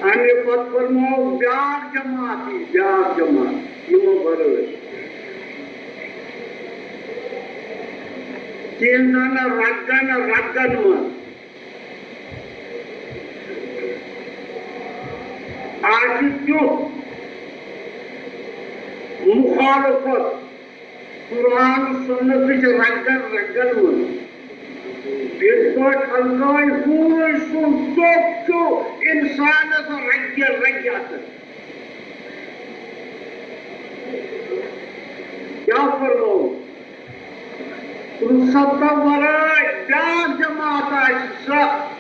امہِ پتہٕ فرموو بیاکھ جماعت، یی بیاکھ جماعت یِمو ورٲے۔ کینٛژھن رگن رگن منٛز آسہِ تیُتھ مخالفت قرآن سنتٕچ رگن رگن منٛز، یِتھ پٲٹھۍ الگاے ہوٗنۍ سُنٛد ژوٚپ چھُ انسانس رگہِ رگہِ اژان۔ کیٛاہ فرموو؟ رخصت ورٲے بیٛاکھ جماعت آسہِ سۄ،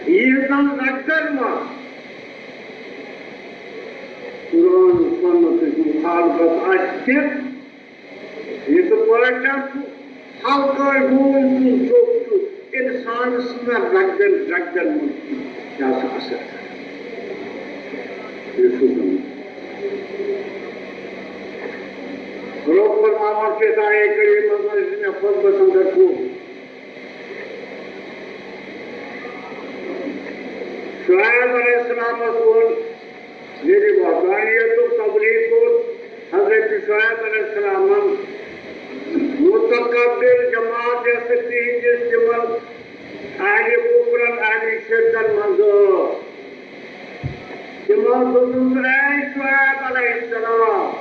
یِہٕنٛزن رگن منٛز قرآن سنتٕچ مخالفت آسہِ تہِ، یِتھ پٲٹھۍ چھُ ہلکٲے ہوٗن سُنٛد ژوٚپ چھُ انسان سٕنٛدٮ۪ن رگن رگن منٛز کیٛاہ چھُ اثر کران۔ یہِ چھُ زَن رۄب فرماوان چھُ یَتھ آیہِ کریٖمس منٛز، یُس مےٚ خۄطبس اندر کوٚر۔ شعیب علیہ السلامس ووٚن، ییٚلہِ وحدانیتُک تبلیغ کوٚر حضرت شعیب علیہ السلامن، متکبر جماعت یۄس تِہنٛدِس تِمن اہلِ کفرن، اہلِ شرکن منٛز ٲس، تِمو دوٚپُس، اے شعیب علیہ السلام،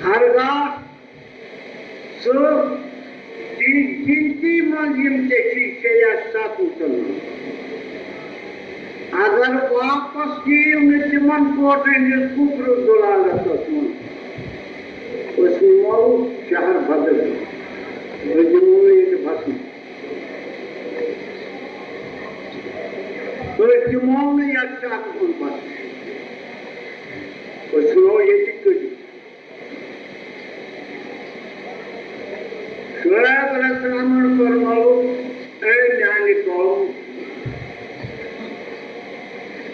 ہرگاہ ژٕ تِہنٛز گِنتی منٛز یِم ژےٚ چھِی شےٚ یا ستھ مُسلمان۔ اگر واپس یِیِو نہٕ تِمن کوٹن ہٕنٛدِس کُفر و ضلالتس منٛز، أسۍ نِمو شہر بدل، أسۍ دِمو نہٕ ییٚتہِ بسنہٕ، أسۍ دِمو نہٕ یتھ شہرس منٛز بسنہٕ، أسۍ ژھٕنو ییٚتہِ کٔڑِتھ۔ شعیب علیہ السلامن فرموو، اے میانہِ قوم،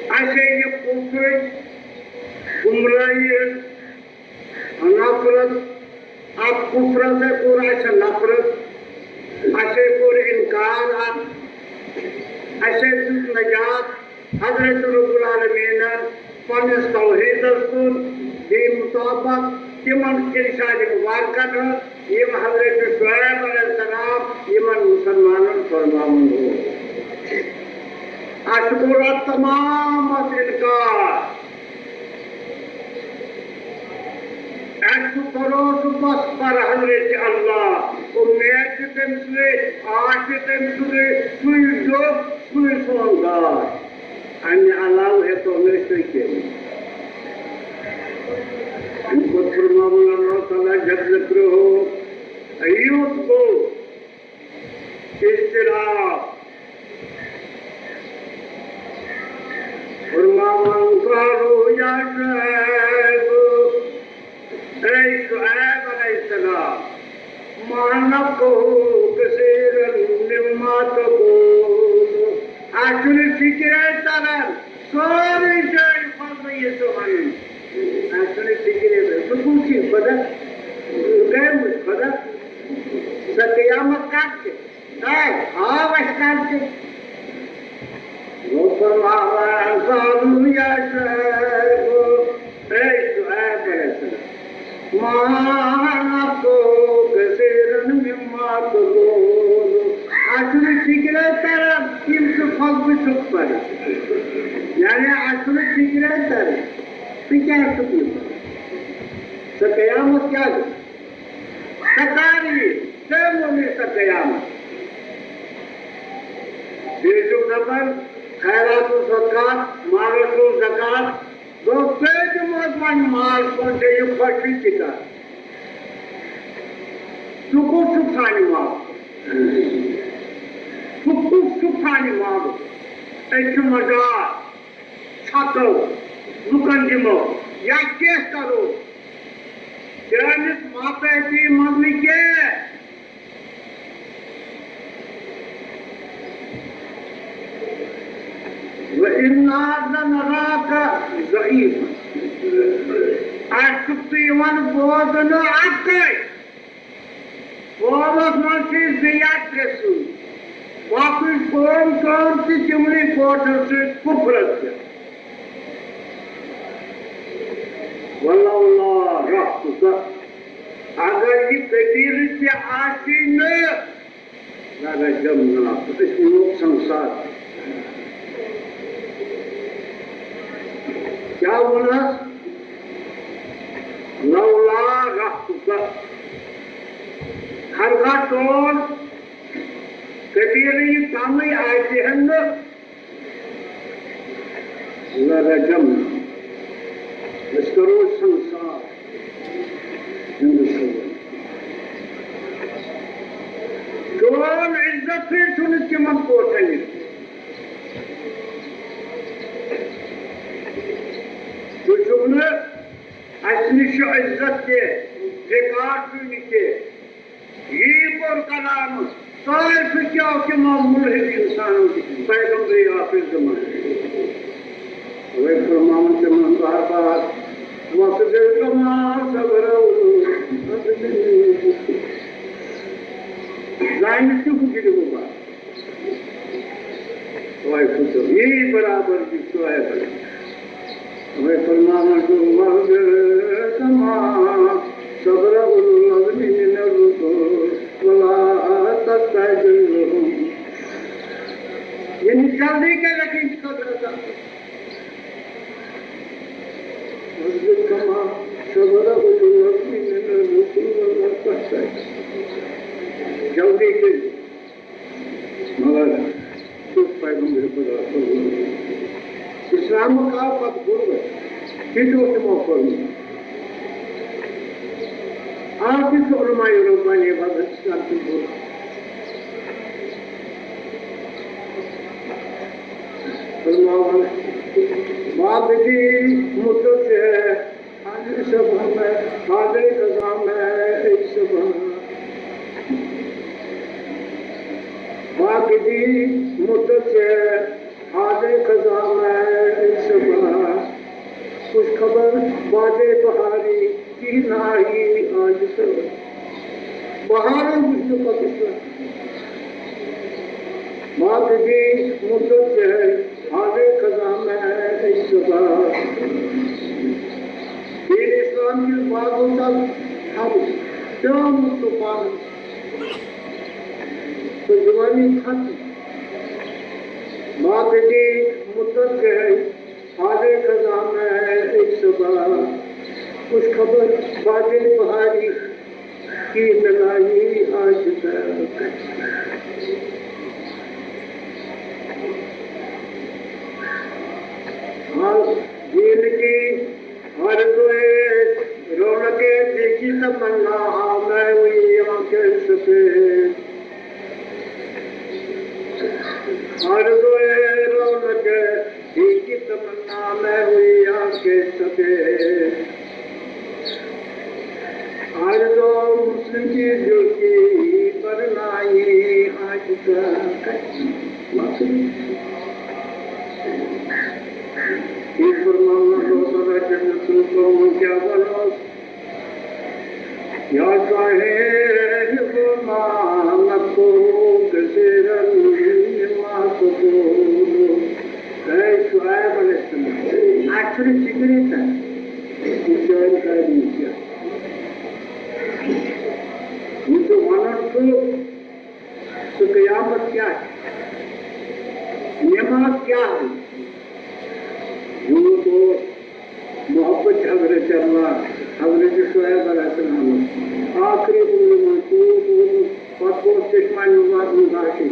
اسے یہِ کفرٕچ، گمراہی ہٕنٛز نفرت، اتھ کفرس کوٚر اسہِ نفرت، اسے کوٚر انکار اتھ، اسے دیُت نجات حضرت رب العالمینن پننِس توحیدس کُن، بیٚیہِ مطابق تِمن ارشاد مبارکن ہٕنٛز، یِم حضرت شعیب علیہ السلام یِمن مسلمانن فرماوان اوس۔ اَسہِ کوٚر اَتھ تمامَس اِنکار۔ اَسہِ چھُ بھروسہٕ بس پر حضرت اللہ، اُمید چھِ تٔمۍ سٕے، آش چھِ تٔمۍ سٕے، سُے زیوٗٹھ، سُے سون گاش۔ اَمہِ علاوٕ ہٮ۪کو نہٕ أسۍ تۄہہِ کینٛہہ ؤنِتھ۔ اَمہِ پتہٕ فرماوُن اللہ تعالیٰ جل ذکرہ، یُتھ گوٚو اضطراب۔ فرماوان قالوا یا شعیب، اے شعیب علیہ السلام، ما نفقه کثیرا مما تقول۔ اَسہِ چھُنہٕ فِکرے تران، سورُے چھُ اَسہِ فضلہٕ یہِ ژٕ وَنان۔ اَسہِ چھُنہٕ فِکرے تران۔ سُہ کُس چھُ خۄدا؟ سُہ کَمہِ منٛز خۄدا؟ سۄ قیامت کَتھ چھِ؟ ہے، ہاو اَسہِ کَتھ چھِ؟ گوٚو فرماوان، قالوا یا شعیب، اے شعیب علیہ السلام، ما نفقه کثیرا مما تقول۔ اَسہِ چھُنہٕ فِکرے تران، یِم ژٕ خۄطبہٕ چھُکھ پَران۔ یعنی اَسہِ چھُنہٕ فِکرے تران، ژٕ کیٛاہ چھُکھ یہِ پَران؟ ژٕ قیامت کیٛاہ گٔے؟ سۄ کر یی؟ ژےٚ ووٚنُے سۄ قیامت۔ بیٚیہِ چھُکھ دَپان، خیرات و صدقات، مالَس چھُ زکات۔ دوٚپ، ژےٚ دِمہٕ وۄنۍ مال سون، ژےٚ یہِ خۄش چھُے تہِ کر۔ ژٕ کُس چھُکھ سانہِ مالُک؟ ژٕ کُس چھُکھ سانہِ مالُک؟ أسۍ چھِ مزار، ژھۄپہٕ لُکن دِمو یا کینٛہہ کرو، چٲنِس ماتحتی منٛز نہٕ کینٛہہ۔ وَإِنَّا لَنَرَاكَ ضَعِيفًا۔ اَسہِ چھُکھ ژٕ یِوان بوزنہٕ اَکٕے۔ قومس منٛز چھِ زٕ یا ترٛےٚ سۭتۍ۔ باقٕے قوم کٲم تہِ تِمنٕے کوٹھٮ۪ن سۭتۍ کُفرس پٮ۪ٹھ۔ وَلَوْلَا رَحْمُتُكَ۔ اگر یہِ قبیٖلہٕ تہِ آسہِ نہٕ، لَرَجَمْنَاكَ، أسۍ نِموکھ سنسار۔ کیٛاہ ووٚنہَس؟ لَوْلَا رَحْمُتُكَ۔ ہرگاہ چون قبیٖلہٕ یہِ کمٕے آسہِ ہن نہٕ، لَرَجَمْنَاكَ، أسۍ کرو سنسار۔ زِندٕ چھُ۔ چون عزت تہِ چھُنہٕ تِمن کوٹھٮ۪ن نِش۔ ژٕ چھُکھ نہٕ اَسہِ نِش عزت تہِ، ریکارڈ چھُے نہٕ کینٛہہ۔ یی کوٚر کلام، طائفہٕ کیو تِمو مُلحد اِنسانو تہِ، پیغمبرٕے آخری زمانہٕ۔ وۄنۍ فرماوُن تِمن بار بار، وَاصْبِرْ كَمَا صَبَرَ أُولُو الْعَزْمِ مِنَ الرُّسُلِ۔ زانہِ تہِ ہُہ تہِ دِمو بار۔ وۄنۍ کھوٚتُن یی برابر کہِ شعیب علیہ۔ وۄنۍ فرماوان چھُ، وَاصْبِرْ كَمَا صَبَرَ أُولُو الْعَزْمِ مِنَ الرُّسُلِ وَلَا تَسْتَعْجِل لَّهُمْ۔ یعنی جلدی کیٛاہ لگے چھِ قدرت۔ وَاصْبِرْ كَمَا صَبَرَ أُولُو الْعَزْمِ مِنَ الرُّسُلِ وَلَا تَسْتَعْجِل۔ جلدی کیٛاہ؟ مگر چھُ پیغمبر خدا صلی اللہ علیہ وسلم۔ اسلامُک آو پتہٕ غربت، یہِ تہِ اوس تِمو کوٚرمُت۔ آز تہِ چھُ علماء ربانی وَنان اسلام چھُ غربت۔ فرماوان، واقعی مدت سے حاضر صبا میں، حاضر قضا میں ای صبا۔ واقعی مدت سے حاضر قضا میں ای صبا۔ خوش خبر باد بہاری کی نہ آئی آج سر۔ بہارن وچھنہٕ پتہٕ چھُ۔ واقعی مدت سے حاضر قضا میں ای صبا۔ دین اسلام کِس باغو تل تھاوُن پیومُت چھُ پانس۔ تہٕ جوانی ختم۔ آخری مدت گئے، حال خزاں میں ایک صبا، خوش خبر باد بہاری کی ملائی آج تک۔ حال دین کی آرزوئے رونقیں دیکھی تمنا میں ہوئی آنکھیں سفید۔ آرزوئے رونقیں دیکھی تمنا میں ہوئی آنکھیں سفید۔ آرزو مسلم کی جو کی پر نائی آج تک۔ یہ فرمان اللہ تعالیٰ جنت الفردوس کیا بنو۔ یا صاحب ما نقول کثیرا مما تقول۔ اے شعیب علیہ السلام، اَسہِ چھُنہٕ فِکرِ تَتھ، یہِ چٲنۍ تعلیٖم چھےٚ۔ یہِ ژٕ وَنان چھُکھ، سُہ قیامت کیٛاہ چھُ؟ نماز کیٛاہ گوٚو؟ یوٗت اوس محبت حضرت اللہ، حضرت شعیب علیہ السلام، آخری عمر منٛز تیوٗت اوس، پتہٕ اوس چشمہ نظر منٛز آسان۔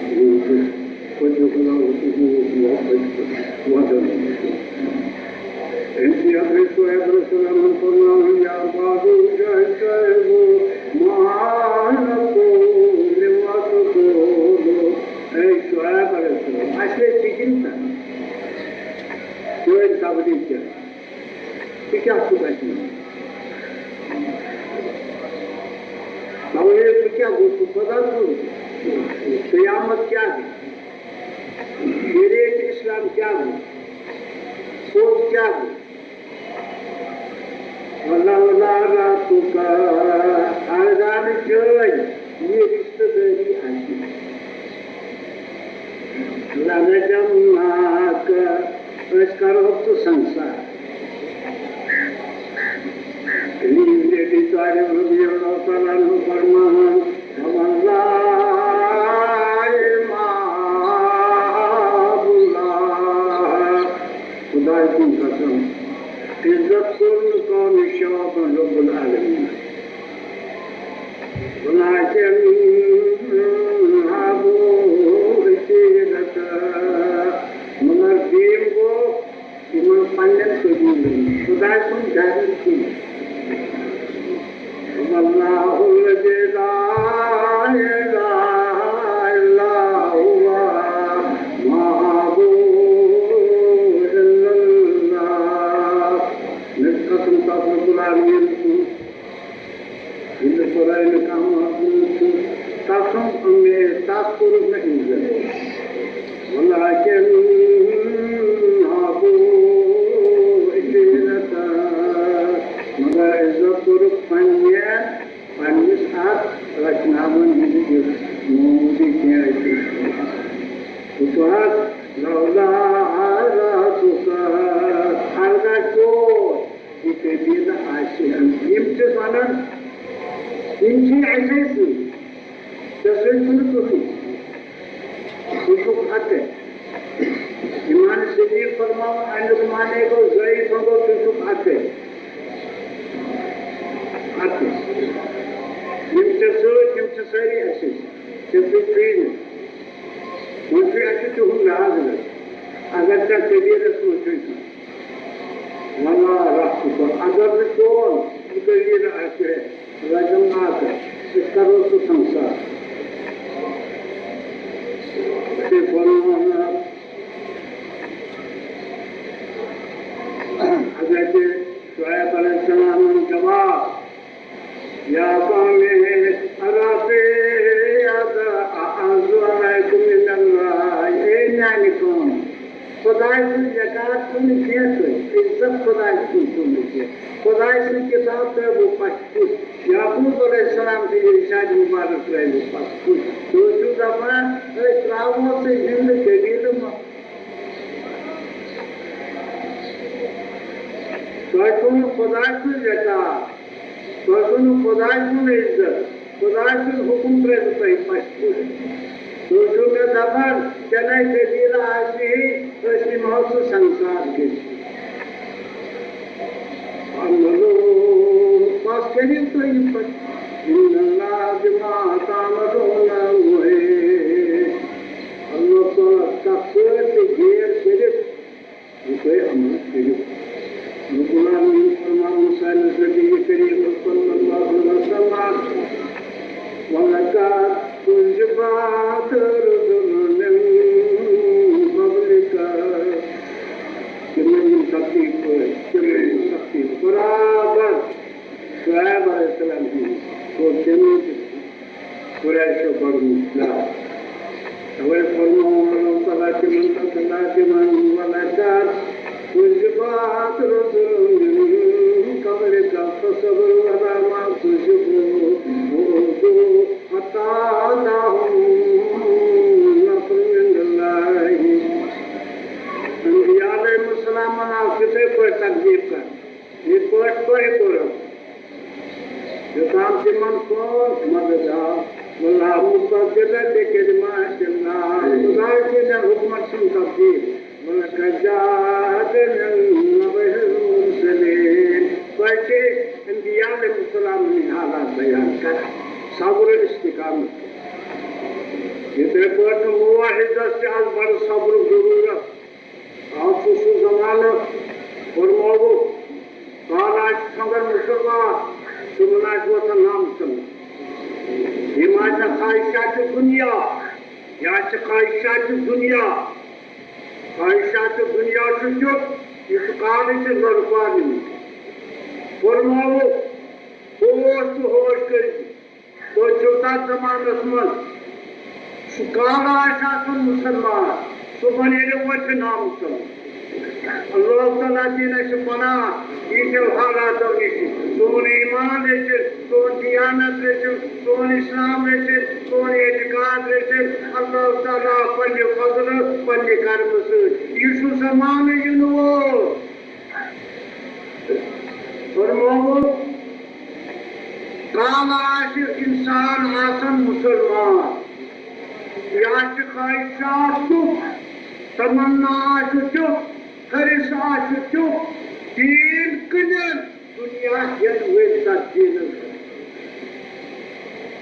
یوٗت اوس، پتہٕ اوس اللہ اوس محبت وَدان۔ أمۍ سٕنٛدِ حضرت شعیب علیہ السلامن فرماوان، یا بابو جان صاحب، ما نقول وقت، اے شعیب علیہ السلام، اَسہِ ہے فِکرِ تَتھ۔ چٲنۍ تبلیغ کیٛاہ؟ ژٕ کیٛاہ چھُکھ اَسہِ وَنان؟ تَوَے ژٕ کیٛاہ گوٚو؟ ژٕ خۄدا سُنٛد؟ قیامت کیٛاہ گٔے؟ شریعت اسلام کیٛاہ گوٚو؟ پوٚز کیٛاہ گوٚو؟ ولولا رحمتک، اگر نہٕ چٲنۍ یہِ رِشتہٕ دٲری آسہِ، لَلَجَمناکَ، أسۍ کَرہوکھ ژٕ سنسار۔ علی ابن ابی طالب رضی اللہ تعالیٰ عنہ فرماوان، فواللہ ما أهاب الله، خداے سُنٛد قسم، عزت کوٚر نہٕ کٲنٛسہِ شعیبن رب العالمین۔ ولكن أهابه عشيرته، مگر بیٖم گوٚو یِمن پننٮ۪ن قبیلن، خداے سُنٛد گرٕ کِنۍ۔ والله الذي لا إله إلا هو، ما أهابه إلا الله۔ مےٚ چھُ قسم تَس رب العالمین سُنٛد، ییٚمِس خۄداے نہٕ کانٛہہ معبوٗد چھُ، تَس سُنٛد اُمید، تَس کوٚرُکھ نہٕ عزت۔ ولكن أهابه عشيرته، مگر عزت کوٚرُکھ پننہِ، پننِس اَتھ رچناون ہٕنٛدِ یُس معموٗلی کینٛہہ ٲسِن۔ وۄنۍ چھُ حظ، لولا رحمتک، ہرگاہ چون یہِ قبیلہٕ آسہِ ہن۔ یِم چھِ وَنان، یِم چھِ اَسے سۭتۍ، ژےٚ سۭتۍ چھُنہٕ کٕہٕنۍ۔ ژٕ چھُکھ اَتہِ۔ ایمان صدیق فرماوان، اَمیُک معنی گوٚو، ضعیفن گوٚو، ژٕ چھُکھ اَتہِ۔ اَتہِ۔ یِم ژےٚ سۭتۍ، یِم چھِ سٲری اَسے سۭتۍ۔ ژےٚ سۭتۍ چھُے نہٕ۔ وۄنۍ چھُ اَسہِ تِہُنٛد لحاظ گژھان۔ اگر ژےٚ قبیٖلَس منٛز چھُے کانٛہہ، وَلا رَحمتُک، اگر نہٕ چون یہِ قبیٖلہٕ آسہِ ہے، رَجَمناکَ، أسۍ کَرو ژٕ سَنسار۔ تہٕ فرمووُن حضرت شعیب علیہ السلامَن جواب، یا قوم، أرهطی أعز علیکم من اللہ، اے میانہِ قوم، خداے سٕنٛز زکات چھُو نہٕ کینٛہہ تُہۍ، عزت خداے سُنٛد چھُو نہٕ کینٛہہ، خداے سٕنٛز کتاب ترٲوٕ پشہِ کُس؟ یعقوب علیہ السلام سٕنٛز ارشاد مبارک ترٲوٕ پشہِ کُس؟ تُہۍ چھِو دپان، أسۍ ترٛاوہوکھ ژٕ زِندٕ قبیٖلہٕ منٛز۔ تۄہہِ چھُو نہٕ خۄداے سُنٛد زکات، تۄہہِ چھُو نہٕ خۄداے سُنٛد عزت، خۄداے سُنٛد حُکُم ترٛٲوِو تۄہہِ پَشہِ پٮ۪ٹھ۔ تُہۍ چھِو مےٚ دَپان، کیٛاہ نَے قبیٖلہٕ آسہِ ہے، أسۍ نِمہو سُہ سنسار کٔرِتھ۔ اعملوا، پَتہٕ کٔرِو تُہۍ یہِ پَتہٕ۔ ان اللہ بما تعملون محیط۔ اللہ تعالیٰ کَتھ سۭتۍ تہِ غیر کٔرِتھ یہِ تُہۍ عمل کٔرِو۔ رب العالمین فرماوان سٲنِس نبی کریم صلی اللہ علیہ وسلم، وَلَقَدْ كُذِّبَتْ رُسُلٌ مِّن قَبْلِكَ۔ تِمن یِم تکلیف ٲسۍ، تِمن یِم سختی برابر شعیب علیہ السلام ہٕنٛدۍ کوٚر تِمن تہِ قریشو بڑمُت پیار۔ توے فرموو اللہ تعالیٰ تِمن، اللہ تِمن، وَلَقَدْ كُذِّبَتْ رُسُلٌ مِّن قَبْلِكَ فَصَبَرُوا عَلَىٰ مَا كُذِّبُوا وَأُوذُوا حَتَّىٰ أَتَاهُمْ نَصْرُنَا۔ انبیاء علیہ السلامن آو تِتھے پٲٹھۍ تکلیف کرنہٕ۔ یِتھ پٲٹھۍ تۄہہِ کوٚرُو۔ یوٚتام تِمن سون مدد آو۔ وَاللَّهُ مُصَدِّقًا لِكَلِمَاتِ اللَّهِ۔ خداے چھُ مےٚ حُکمن سُنٛد تبدیٖل۔ وَلَقَدْ جَاءَكَ مِن نَّبَإِ الْمُرْسَلِينَ۔ تۄہہِ چھِ انبیاء علیہ السلام ہٕنٛدۍ حالات بیان کران۔ صبر و استقامت۔ یِتھے پٲٹھۍ موحدس چھِ از بڑٕ صبرُک ضروٗرت۔ آز چھُ سُہ زمانہٕ، فرمووُکھ، کالہٕ آسہِ خۄداے مُصطفیٰ، تِمن آسہِ وۄتھان نامُسلمان۔ یِم آسہِ خواہشات دُنیا، یہِ آسہِ خواہشات دُنیا۔ خواہشات دُنیا چھُ تیُتھ، یہِ چھُ کالٕچ لۄرپانی۔ فرمووُکھ، ہوش تہٕ ہوش کٔرِو۔ تُہۍ چھِو تَتھ زمانَس منٛز، سُہ کالہٕ آسہِ آسان مُسلمان، صُبحن ییٚلہِ وۄتھِ نامُسلمان۔ اللہ تعالیٰ دِیِن اَسہِ پناہ یِتھٮ۪و حالاتو نِش۔ سون ایمان رٔچھِن، سون دیانت رٔچھِن، سون اسلام رٔچھِن، سون اعتقاد رٔچھِن۔ اللہ تعالیٰ پننہِ فضلہٕ، پننہِ کرمہٕ سۭتۍ۔ یہِ چھُ زمانہٕ یِنہٕ وول۔ فرمووُن، کالہٕ آسہِ اِنسان آسان مُسلمان، یہِ آسہِ خواہشات تیُتھ، تمنا آسہِ تیُتھ، حرص آسہِ تیُتھ، دیٖن کٕنن، دُنیا ہٮ۪ن ؤلۍ تَتھ دیٖنَس۔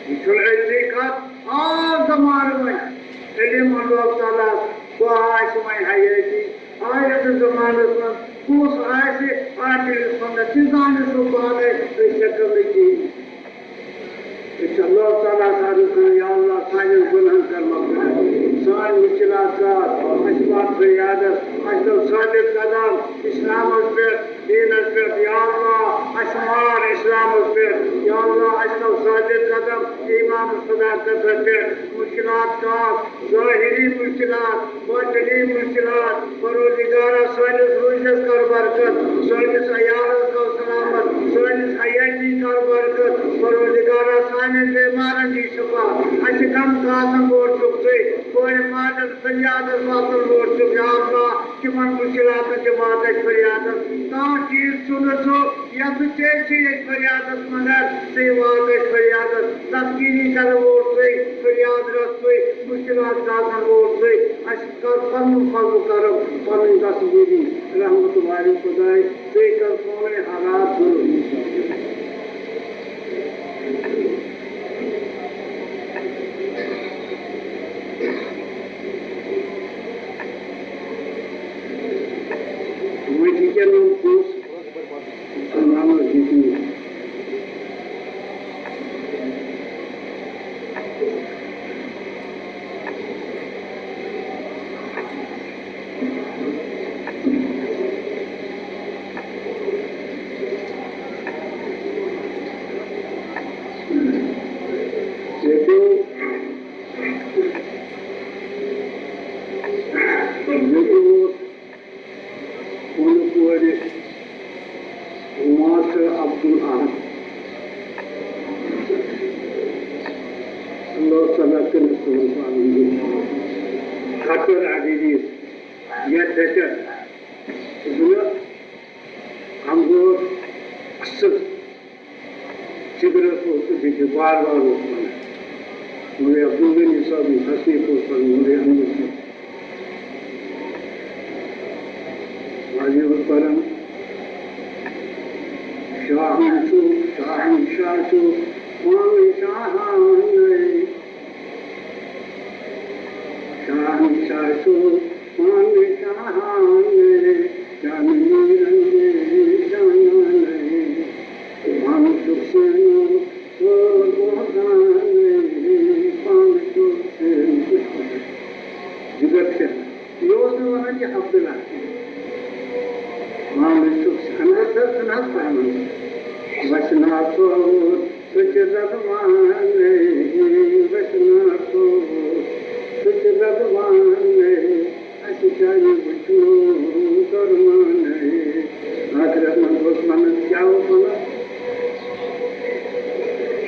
یہِ چھُنہٕ أزِچ کَتھ، آ زمانہٕ وۄنۍ، علم اللہ تعالیٰ، کۄس آسہِ وۄنۍ حیٲتی۔ آ، یَتھ زمانَس منٛز کُس آسہِ اَتھ ییٚلہِ سُنت تہِ زانہِ سُہ پانَے، أسۍ ہٮ۪کو نہٕ کِہیٖنۍ۔ أسۍ چھِ اللہ تعالیٰ ہَس عرض کران، یا اللہ، سانٮ۪ن گۄناہَن کر مغفرت، سٲنۍ مُشکِلات کر، اَسہِ وات فریادَس، اَسہِ تھٲو ثٲبِت قدم اِسلامَس پٮ۪ٹھ، دیٖنَس پٮ۪ٹھ، یا اللہ، اَسہِ مار اِسلامَس پٮ۪ٹھ، یا اللہ، اَسہِ تھٲو ثٲبِت قدم ایمان و صداقتَس پٮ۪ٹھ، مُشکِلات کر، ظٲہِری مُشکِلات، باطِنی مُشکِلات، پروردگارا، سٲنِس روٗزِس کر برکت، سٲنِس عیالس کر سلامت، سٲنِس حیٲتی کر برکت، پروردگارا، سانٮ۪ن بیمارن دی شفا۔ اَسہِ کم کاسن وول چھُکھ ژٕے، کورِ ماجن فریادس واتُن وول چھُکھ، یا اللہ، تِمن مُشکِلاتن تہِ وات اَسہِ فریادس۔ کانٛہہ چیٖز چھُنہٕ سُہ، یَتھ ژےٚ چھِ أسۍ فریادس منٛگان، ژٕے وات اَسہِ فریادس۔ تسکیٖنی کرن وول ژٕے، فریاد رٔٹ ژٕے، مُشکِلات کاسن وول ژٕے۔ اَسہِ کر پنُن فضل کرم، پنٕنۍ دستگیری، رحمت والے خداے، ژے کر سونُے حالات درست۔ وۄنۍ چھِ کینٛہہ لوٗکھ پوٚز، نماز دِتھ نہٕ۔ کُنہِ کورِ ماسٹر عبدالاحد، اللہ تعالیٰ کٔرِنَس سون پانہٕ یہِ خطر عزیز یَتھ دٔچھَن زُنہٕ کمزور اَصٕل۔ جِگرَس اوس سُہ جِگرٕ بار بار اوس وَنان۔ مولوی عبدالغنی صٲبٕنۍ تصنیٖف اوس پَران، مولوی احمد صٲب۔ واجہِ اوس پَران، شاہَن چھُ، شاہَن شاہ چھُ، پانہٕ شاہانَے۔ شاہَن شاہ چھُ، پانہٕ شاہانَے، جانہٕ میٖرَن دے جانانَے۔ پانہٕ چھُکھ سینُک سور بوزانَے، پانہٕ چھُکھ سینُک جِگر چھِ۔ یہِ اوس مےٚ وَنان یہِ عبداللہ۔ پانہٕ چھُکھ انور صٲب چھُنہٕ حظ پَران۔ وَسہِ ناتھو سُہ چھُ رَزوانَے، وَسہِ ناتھو سُہ چھُ رَزوانَے۔ اَسہِ چانہِ وٕچھنُک درمانَے۔ ٲخرَس منٛز اوس وَنان، کیٛاہ اوس وَنان؟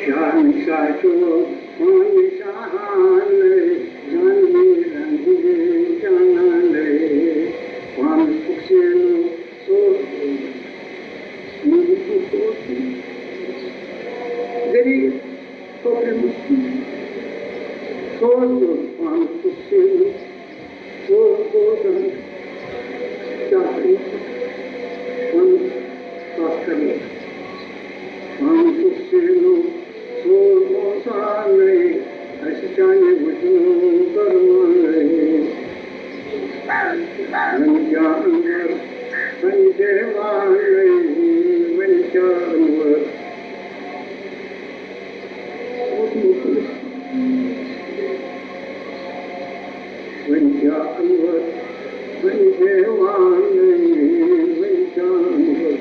شاہَن شاہ چھُ پانہٕ شاہانَے، جانہٕ میٖرَن ہٕنٛدِ جانانَے۔ پانَس پھُکسینُک سور، میٖرَن سُنٛد سور، غریٖب کھوپرِ منٛز سور اوس پانَس پھُکسینُک۔ سُہ اوس بوزان، کیٛاہ کَرِ؟ وَنُن، کَتھ کَرِ؟ پانہٕ چھُکھ سینُک سور بوزانَے، اَسہِ چانہِ وٕچھنُک درمانَے۔ وۄنۍ کیٛاہ اَنوَر، وۄنۍ دیوانَے، وۄنۍ کیٛاہ اَنوَر؟ وۄنۍ کیٛاہ اَنوَر، وۄنۍ دیوانَے، وۄنۍ کیٛاہ اَنوَر،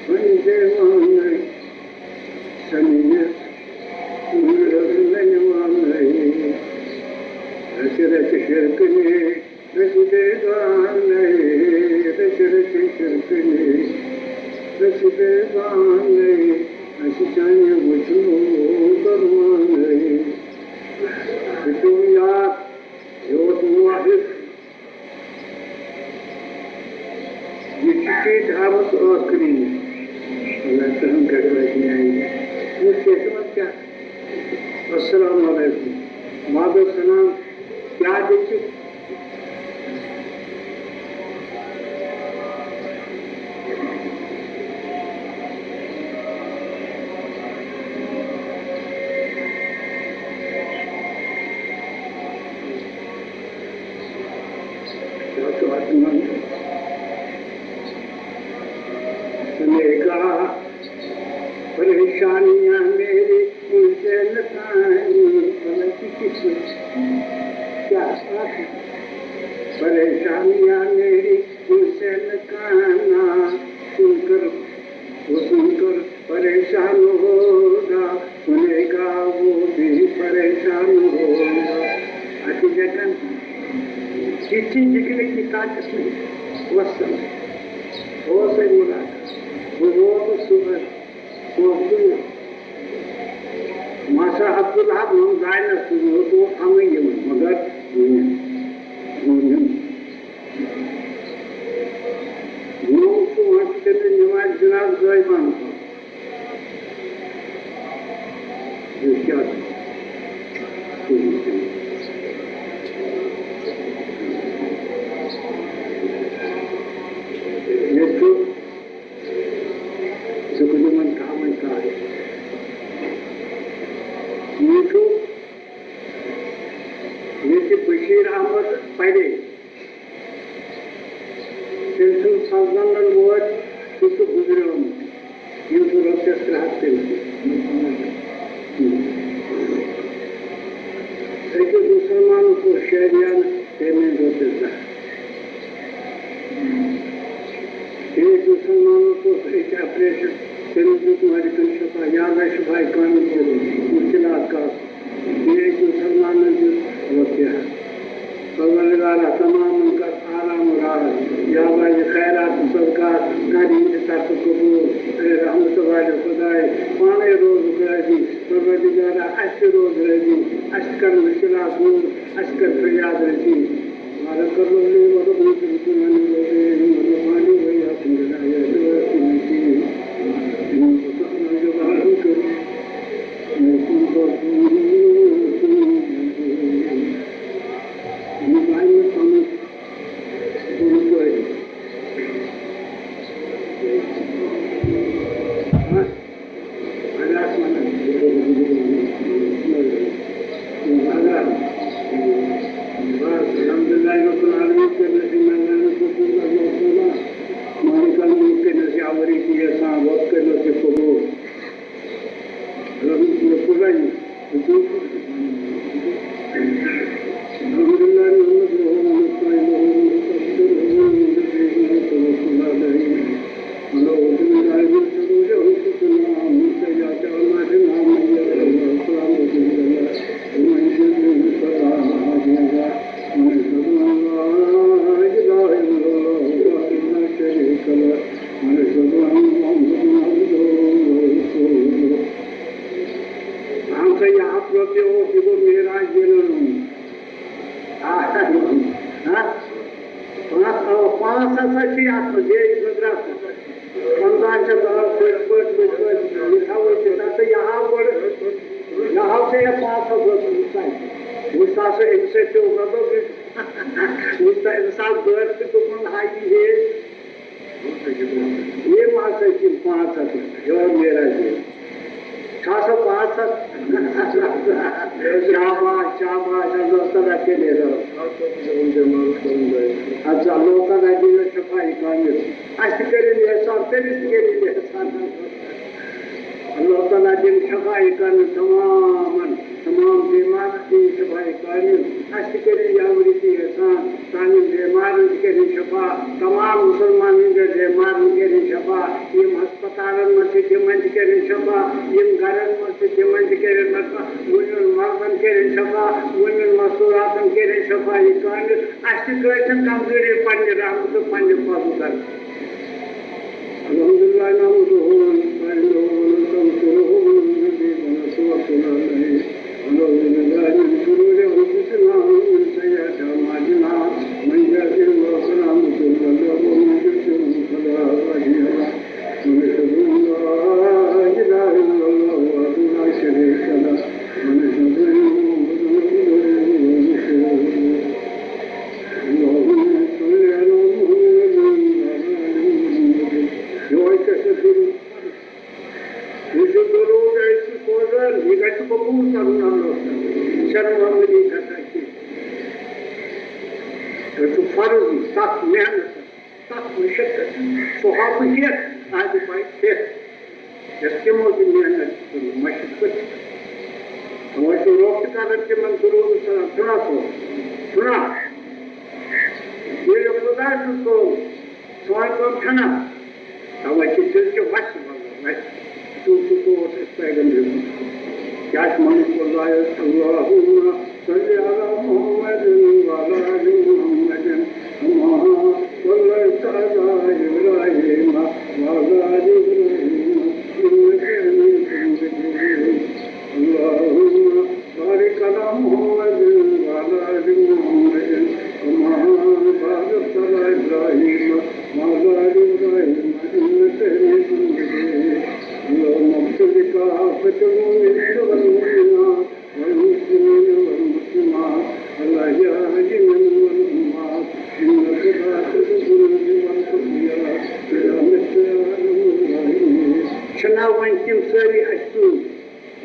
وۄنۍ دیوانَے، سَمہِ یَتھ نوٗرَس نَنہِ وانَے۔ رَچہِ رَچہِ شِرکہٕ نے، رَچہِ بیگانَے، رَچہِ رَچہِ شِرکہٕ نے، رَچہِ بیگانَے، اَسہِ چانہِ وٕچھنُک درمانَے۔ تُہۍ پیوٚو یاد، یہِ اوس موحد۔ یہِ چھُ ٹی تھامَس ٲخری۔ اللہ تعالیٰ ہن کَرِ وَتہِ نیاے۔ وۄنۍ چھِ أسۍ وَنان کیٛاہ؟ السلام علیکم۔ وعلیکم السلام۔ کیٛاہ دٔلیٖل؟ کیٛاہ چھُ اَتھ منٛز؟ میرے کہا، پریشانیاں میری ان سے نکالنی، بھلا کی کس نے؟ کیا؟ پریشانیاں میری ان سے نکالنا، سن کر، وہ سن کر پریشان ہوگا، سنے گا وہ بھی پریشان ہوگا۔ اچھا، جگن، کسی لکھنے کی طاقت نہیں۔ وسلم۔ ہو سے ملاقات۔ وہ، وہ تو صبح۔ ماسا عبدالحق محمد زاینس سُنٛد اوس ہمٕے یِوان، مگر وُنہِ، وُنہِ۔ نوٚو چھُ وۄنۍ تٔمِس نِوان جناب غٲیبان۔ یہِ کیٛاہ چھُ؟ ییٚتہِ چھُ زٕ کُلۍ یِمَن تھاوٕنۍ کارِ۔ یہِ چھُ ییٚتہِ بشیٖر احمد پرے۔ تٔمۍ سُنٛد سَزنَن ووت، سُہ چھُ گُزریومُت۔ یِم چھِ رۄپیَس ترٛےٚ ہَتھ تٔمۍ سٕنٛدۍ۔ أکِس مُسلمانَس اوس شہریانہٕ، تٔمۍ أنۍ رۄپیَس زٕ ہَتھ۔ بیٚیِس مُسلمانَس اوس أکۍ آپریشن، تٔمِس دیُت مالِکَن شفا، یا اللہ شفاء کامل کٔرِو، مُشکِلات کَر۔ بیٚیِس مُسلمانَس دیُت رۄپیہِ۔ پروردگارا، تمامَن کَر آرام و راحت۔ یا اللہ، یہِ خیرات تہٕ صدقات کَر یِہِنٛدِ طرفہٕ قبوٗل۔ اے رحمت والے خداے، پانَے روزُکھ رٲضی۔ پروردگارا، اَسہِ تہِ روز رٲضی، اَسہِ تہِ کَر مُشکِلات دوٗر، اَسہِ تہِ کَر فریاد رٔسی۔ بارک اللہ لي ولكم في القرآن العظيم ونفعني وإياكم بالآيات والآيات الحكيم. إنه سبحانه وتعالى معراج دِنَن ہُنٛد۔ آ، ہا؟ پانٛژھ، آ، پانٛژھ ہسا چھِ یَتھ منٛز، بیٚیہِ زٕ ترٛےٚ۔ پنٛژاہ چھِ دَہ، پٔٹۍ پٲٹھۍ، پٔٹۍ پٲٹھۍ، یہِ تھاوو أسۍ یہِ سا تہٕ یہِ ہاو گۄڈٕ، یہِ ہاو ژےٚ یہِ پانٛژھ ہَتھ رۄپیہِ، وٕچھ سا۔ وٕچھ سا، سُہ أمِس سۭتۍ پیوٚو مطلب، وٕچھ سا، أمِس آو دٲر تہٕ دوٚپُن، ہاے یہِ ہے۔ یِم ہسا چھِ پانٛژھ ہَتھ رۄپیہِ، یور معراج دِنۍ۔ چھا سا پانٛژھ ہَتھ؟ شاباش، شاباش، اللہ تعالیٰ کٔرِنۍ رحم۔ اَدٕ سا، اللہ تعالیٰ دِیِنۍ شفاعی کامل۔ اَسہِ تہِ کٔرِنۍ احسان، تٔمِس تہِ کٔرِنۍ احسان۔ اللہ تعالیٰ دِیِنۍ شفاعی کامل تمامن، تمام بیمارن دِیِنۍ شفاعی کامل۔ اَسہِ تہِ کٔرِنۍ یاوری تہِ احسان، سانٮ۪ن بیمارن تہِ کٔرِنۍ شفا، تمام مسلمانن ہٕنٛدٮ۪ن بیمارن کٔرِنۍ شفا، یِم ہسپتالن منٛز چھِ تِمن تہِ کٔرِنۍ شفا، یِم گرن منٛز چھِ تِمن تہِ کٔرِنۍ شفا، وُنیُن مرضن کٔرِنۍ شفا، وُنیُن مستوراتن کٔرِنۍ شفا۔ یہِ کامہِ اَسہِ تہِ کٲنٛسہِ ہٕنٛز کمزوری پننہِ رحمتہٕ پننہِ فضلہٕ کرِ۔ الحمد لله نحمده ونستعينه ونستغفره ونؤمن به ونتوكل عليه ونعوذ بالله من شرور أنفسنا ومن سيئات أعمالنا. من يهده الله فلا مضل له ومن يضلل فلا هادي له. ونشهد أن لا إله إلا الله وحده لا شريك له. ونشهد أن محمدا عبده ورسوله. اللهم صل على محمد وعلى آل محمد. یہوے چھِ اَسہِ درود۔ یُس یہِ درود أسۍ چھِ سوزان، یہِ گژھِ قبوٗل کرُن اللہ تعالیٰ۔ یہِ چھَنہٕ معموٗلی کَتھا کینٛہہ۔ یہِ چھُ فرض، یہِ سخت محنت، سخت مشقت۔ صحابہٕ ہٮ۪تھ، آز پَے ہٮ۪تھ۔ یَتھ تِمو تہِ محنت کٔر، مشقت کٔر۔ تِمو چھُ روٚف تہِ کران تِمن درود سلام۔ چھُنا سوزُن؟ چھُنا؟ ییٚلہِ خۄداے سُنٛد سوز سٲنۍ کٲم چھَنا؟ تَوَے چھِ دِل چہِ وَسہِ وَلان وَسہِ۔ تیُتھ سُہ اوس اَسہِ پیغمبر۔ کیٛاہ چھُ وَنُن خۄدایَس؟ اللهم صل على محمد وعلى آل محمد كما صليت على إبراهيم وعلى آل إبراهيم إنك حميد مجيد. اللهم بارك على محمد وعلى آل محمد كما باركت على إبراهيم وعلى آل إبراهيم إنك حميد مجيد. اللهم اغفر لكافة المؤمنين والمؤمنات والمسلمين والمسلمات الأحياء منهم والأموات إنك غافر الذنوب والخطيئات برحمتك يا أرحم الراحمين. چھِنہ وۄنۍ تِم سٲری اَسہِ سۭتۍ؟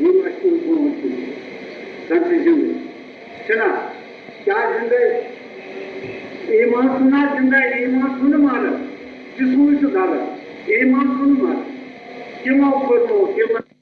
یِم اَسہِ کُن برونٛٹھ کُن زَن چھِ زِندٕ۔ چھِنہ؟ کیٛاہ زِندٕ؟ ایٖمان چھُنہ زِندٕ، ایٖمان چھُنہٕ مَران۔ جِسمٕے چھُ گَلان، ایٖمان چھُنہٕ مَران۔ تِمو کوٚرمُت، تِمن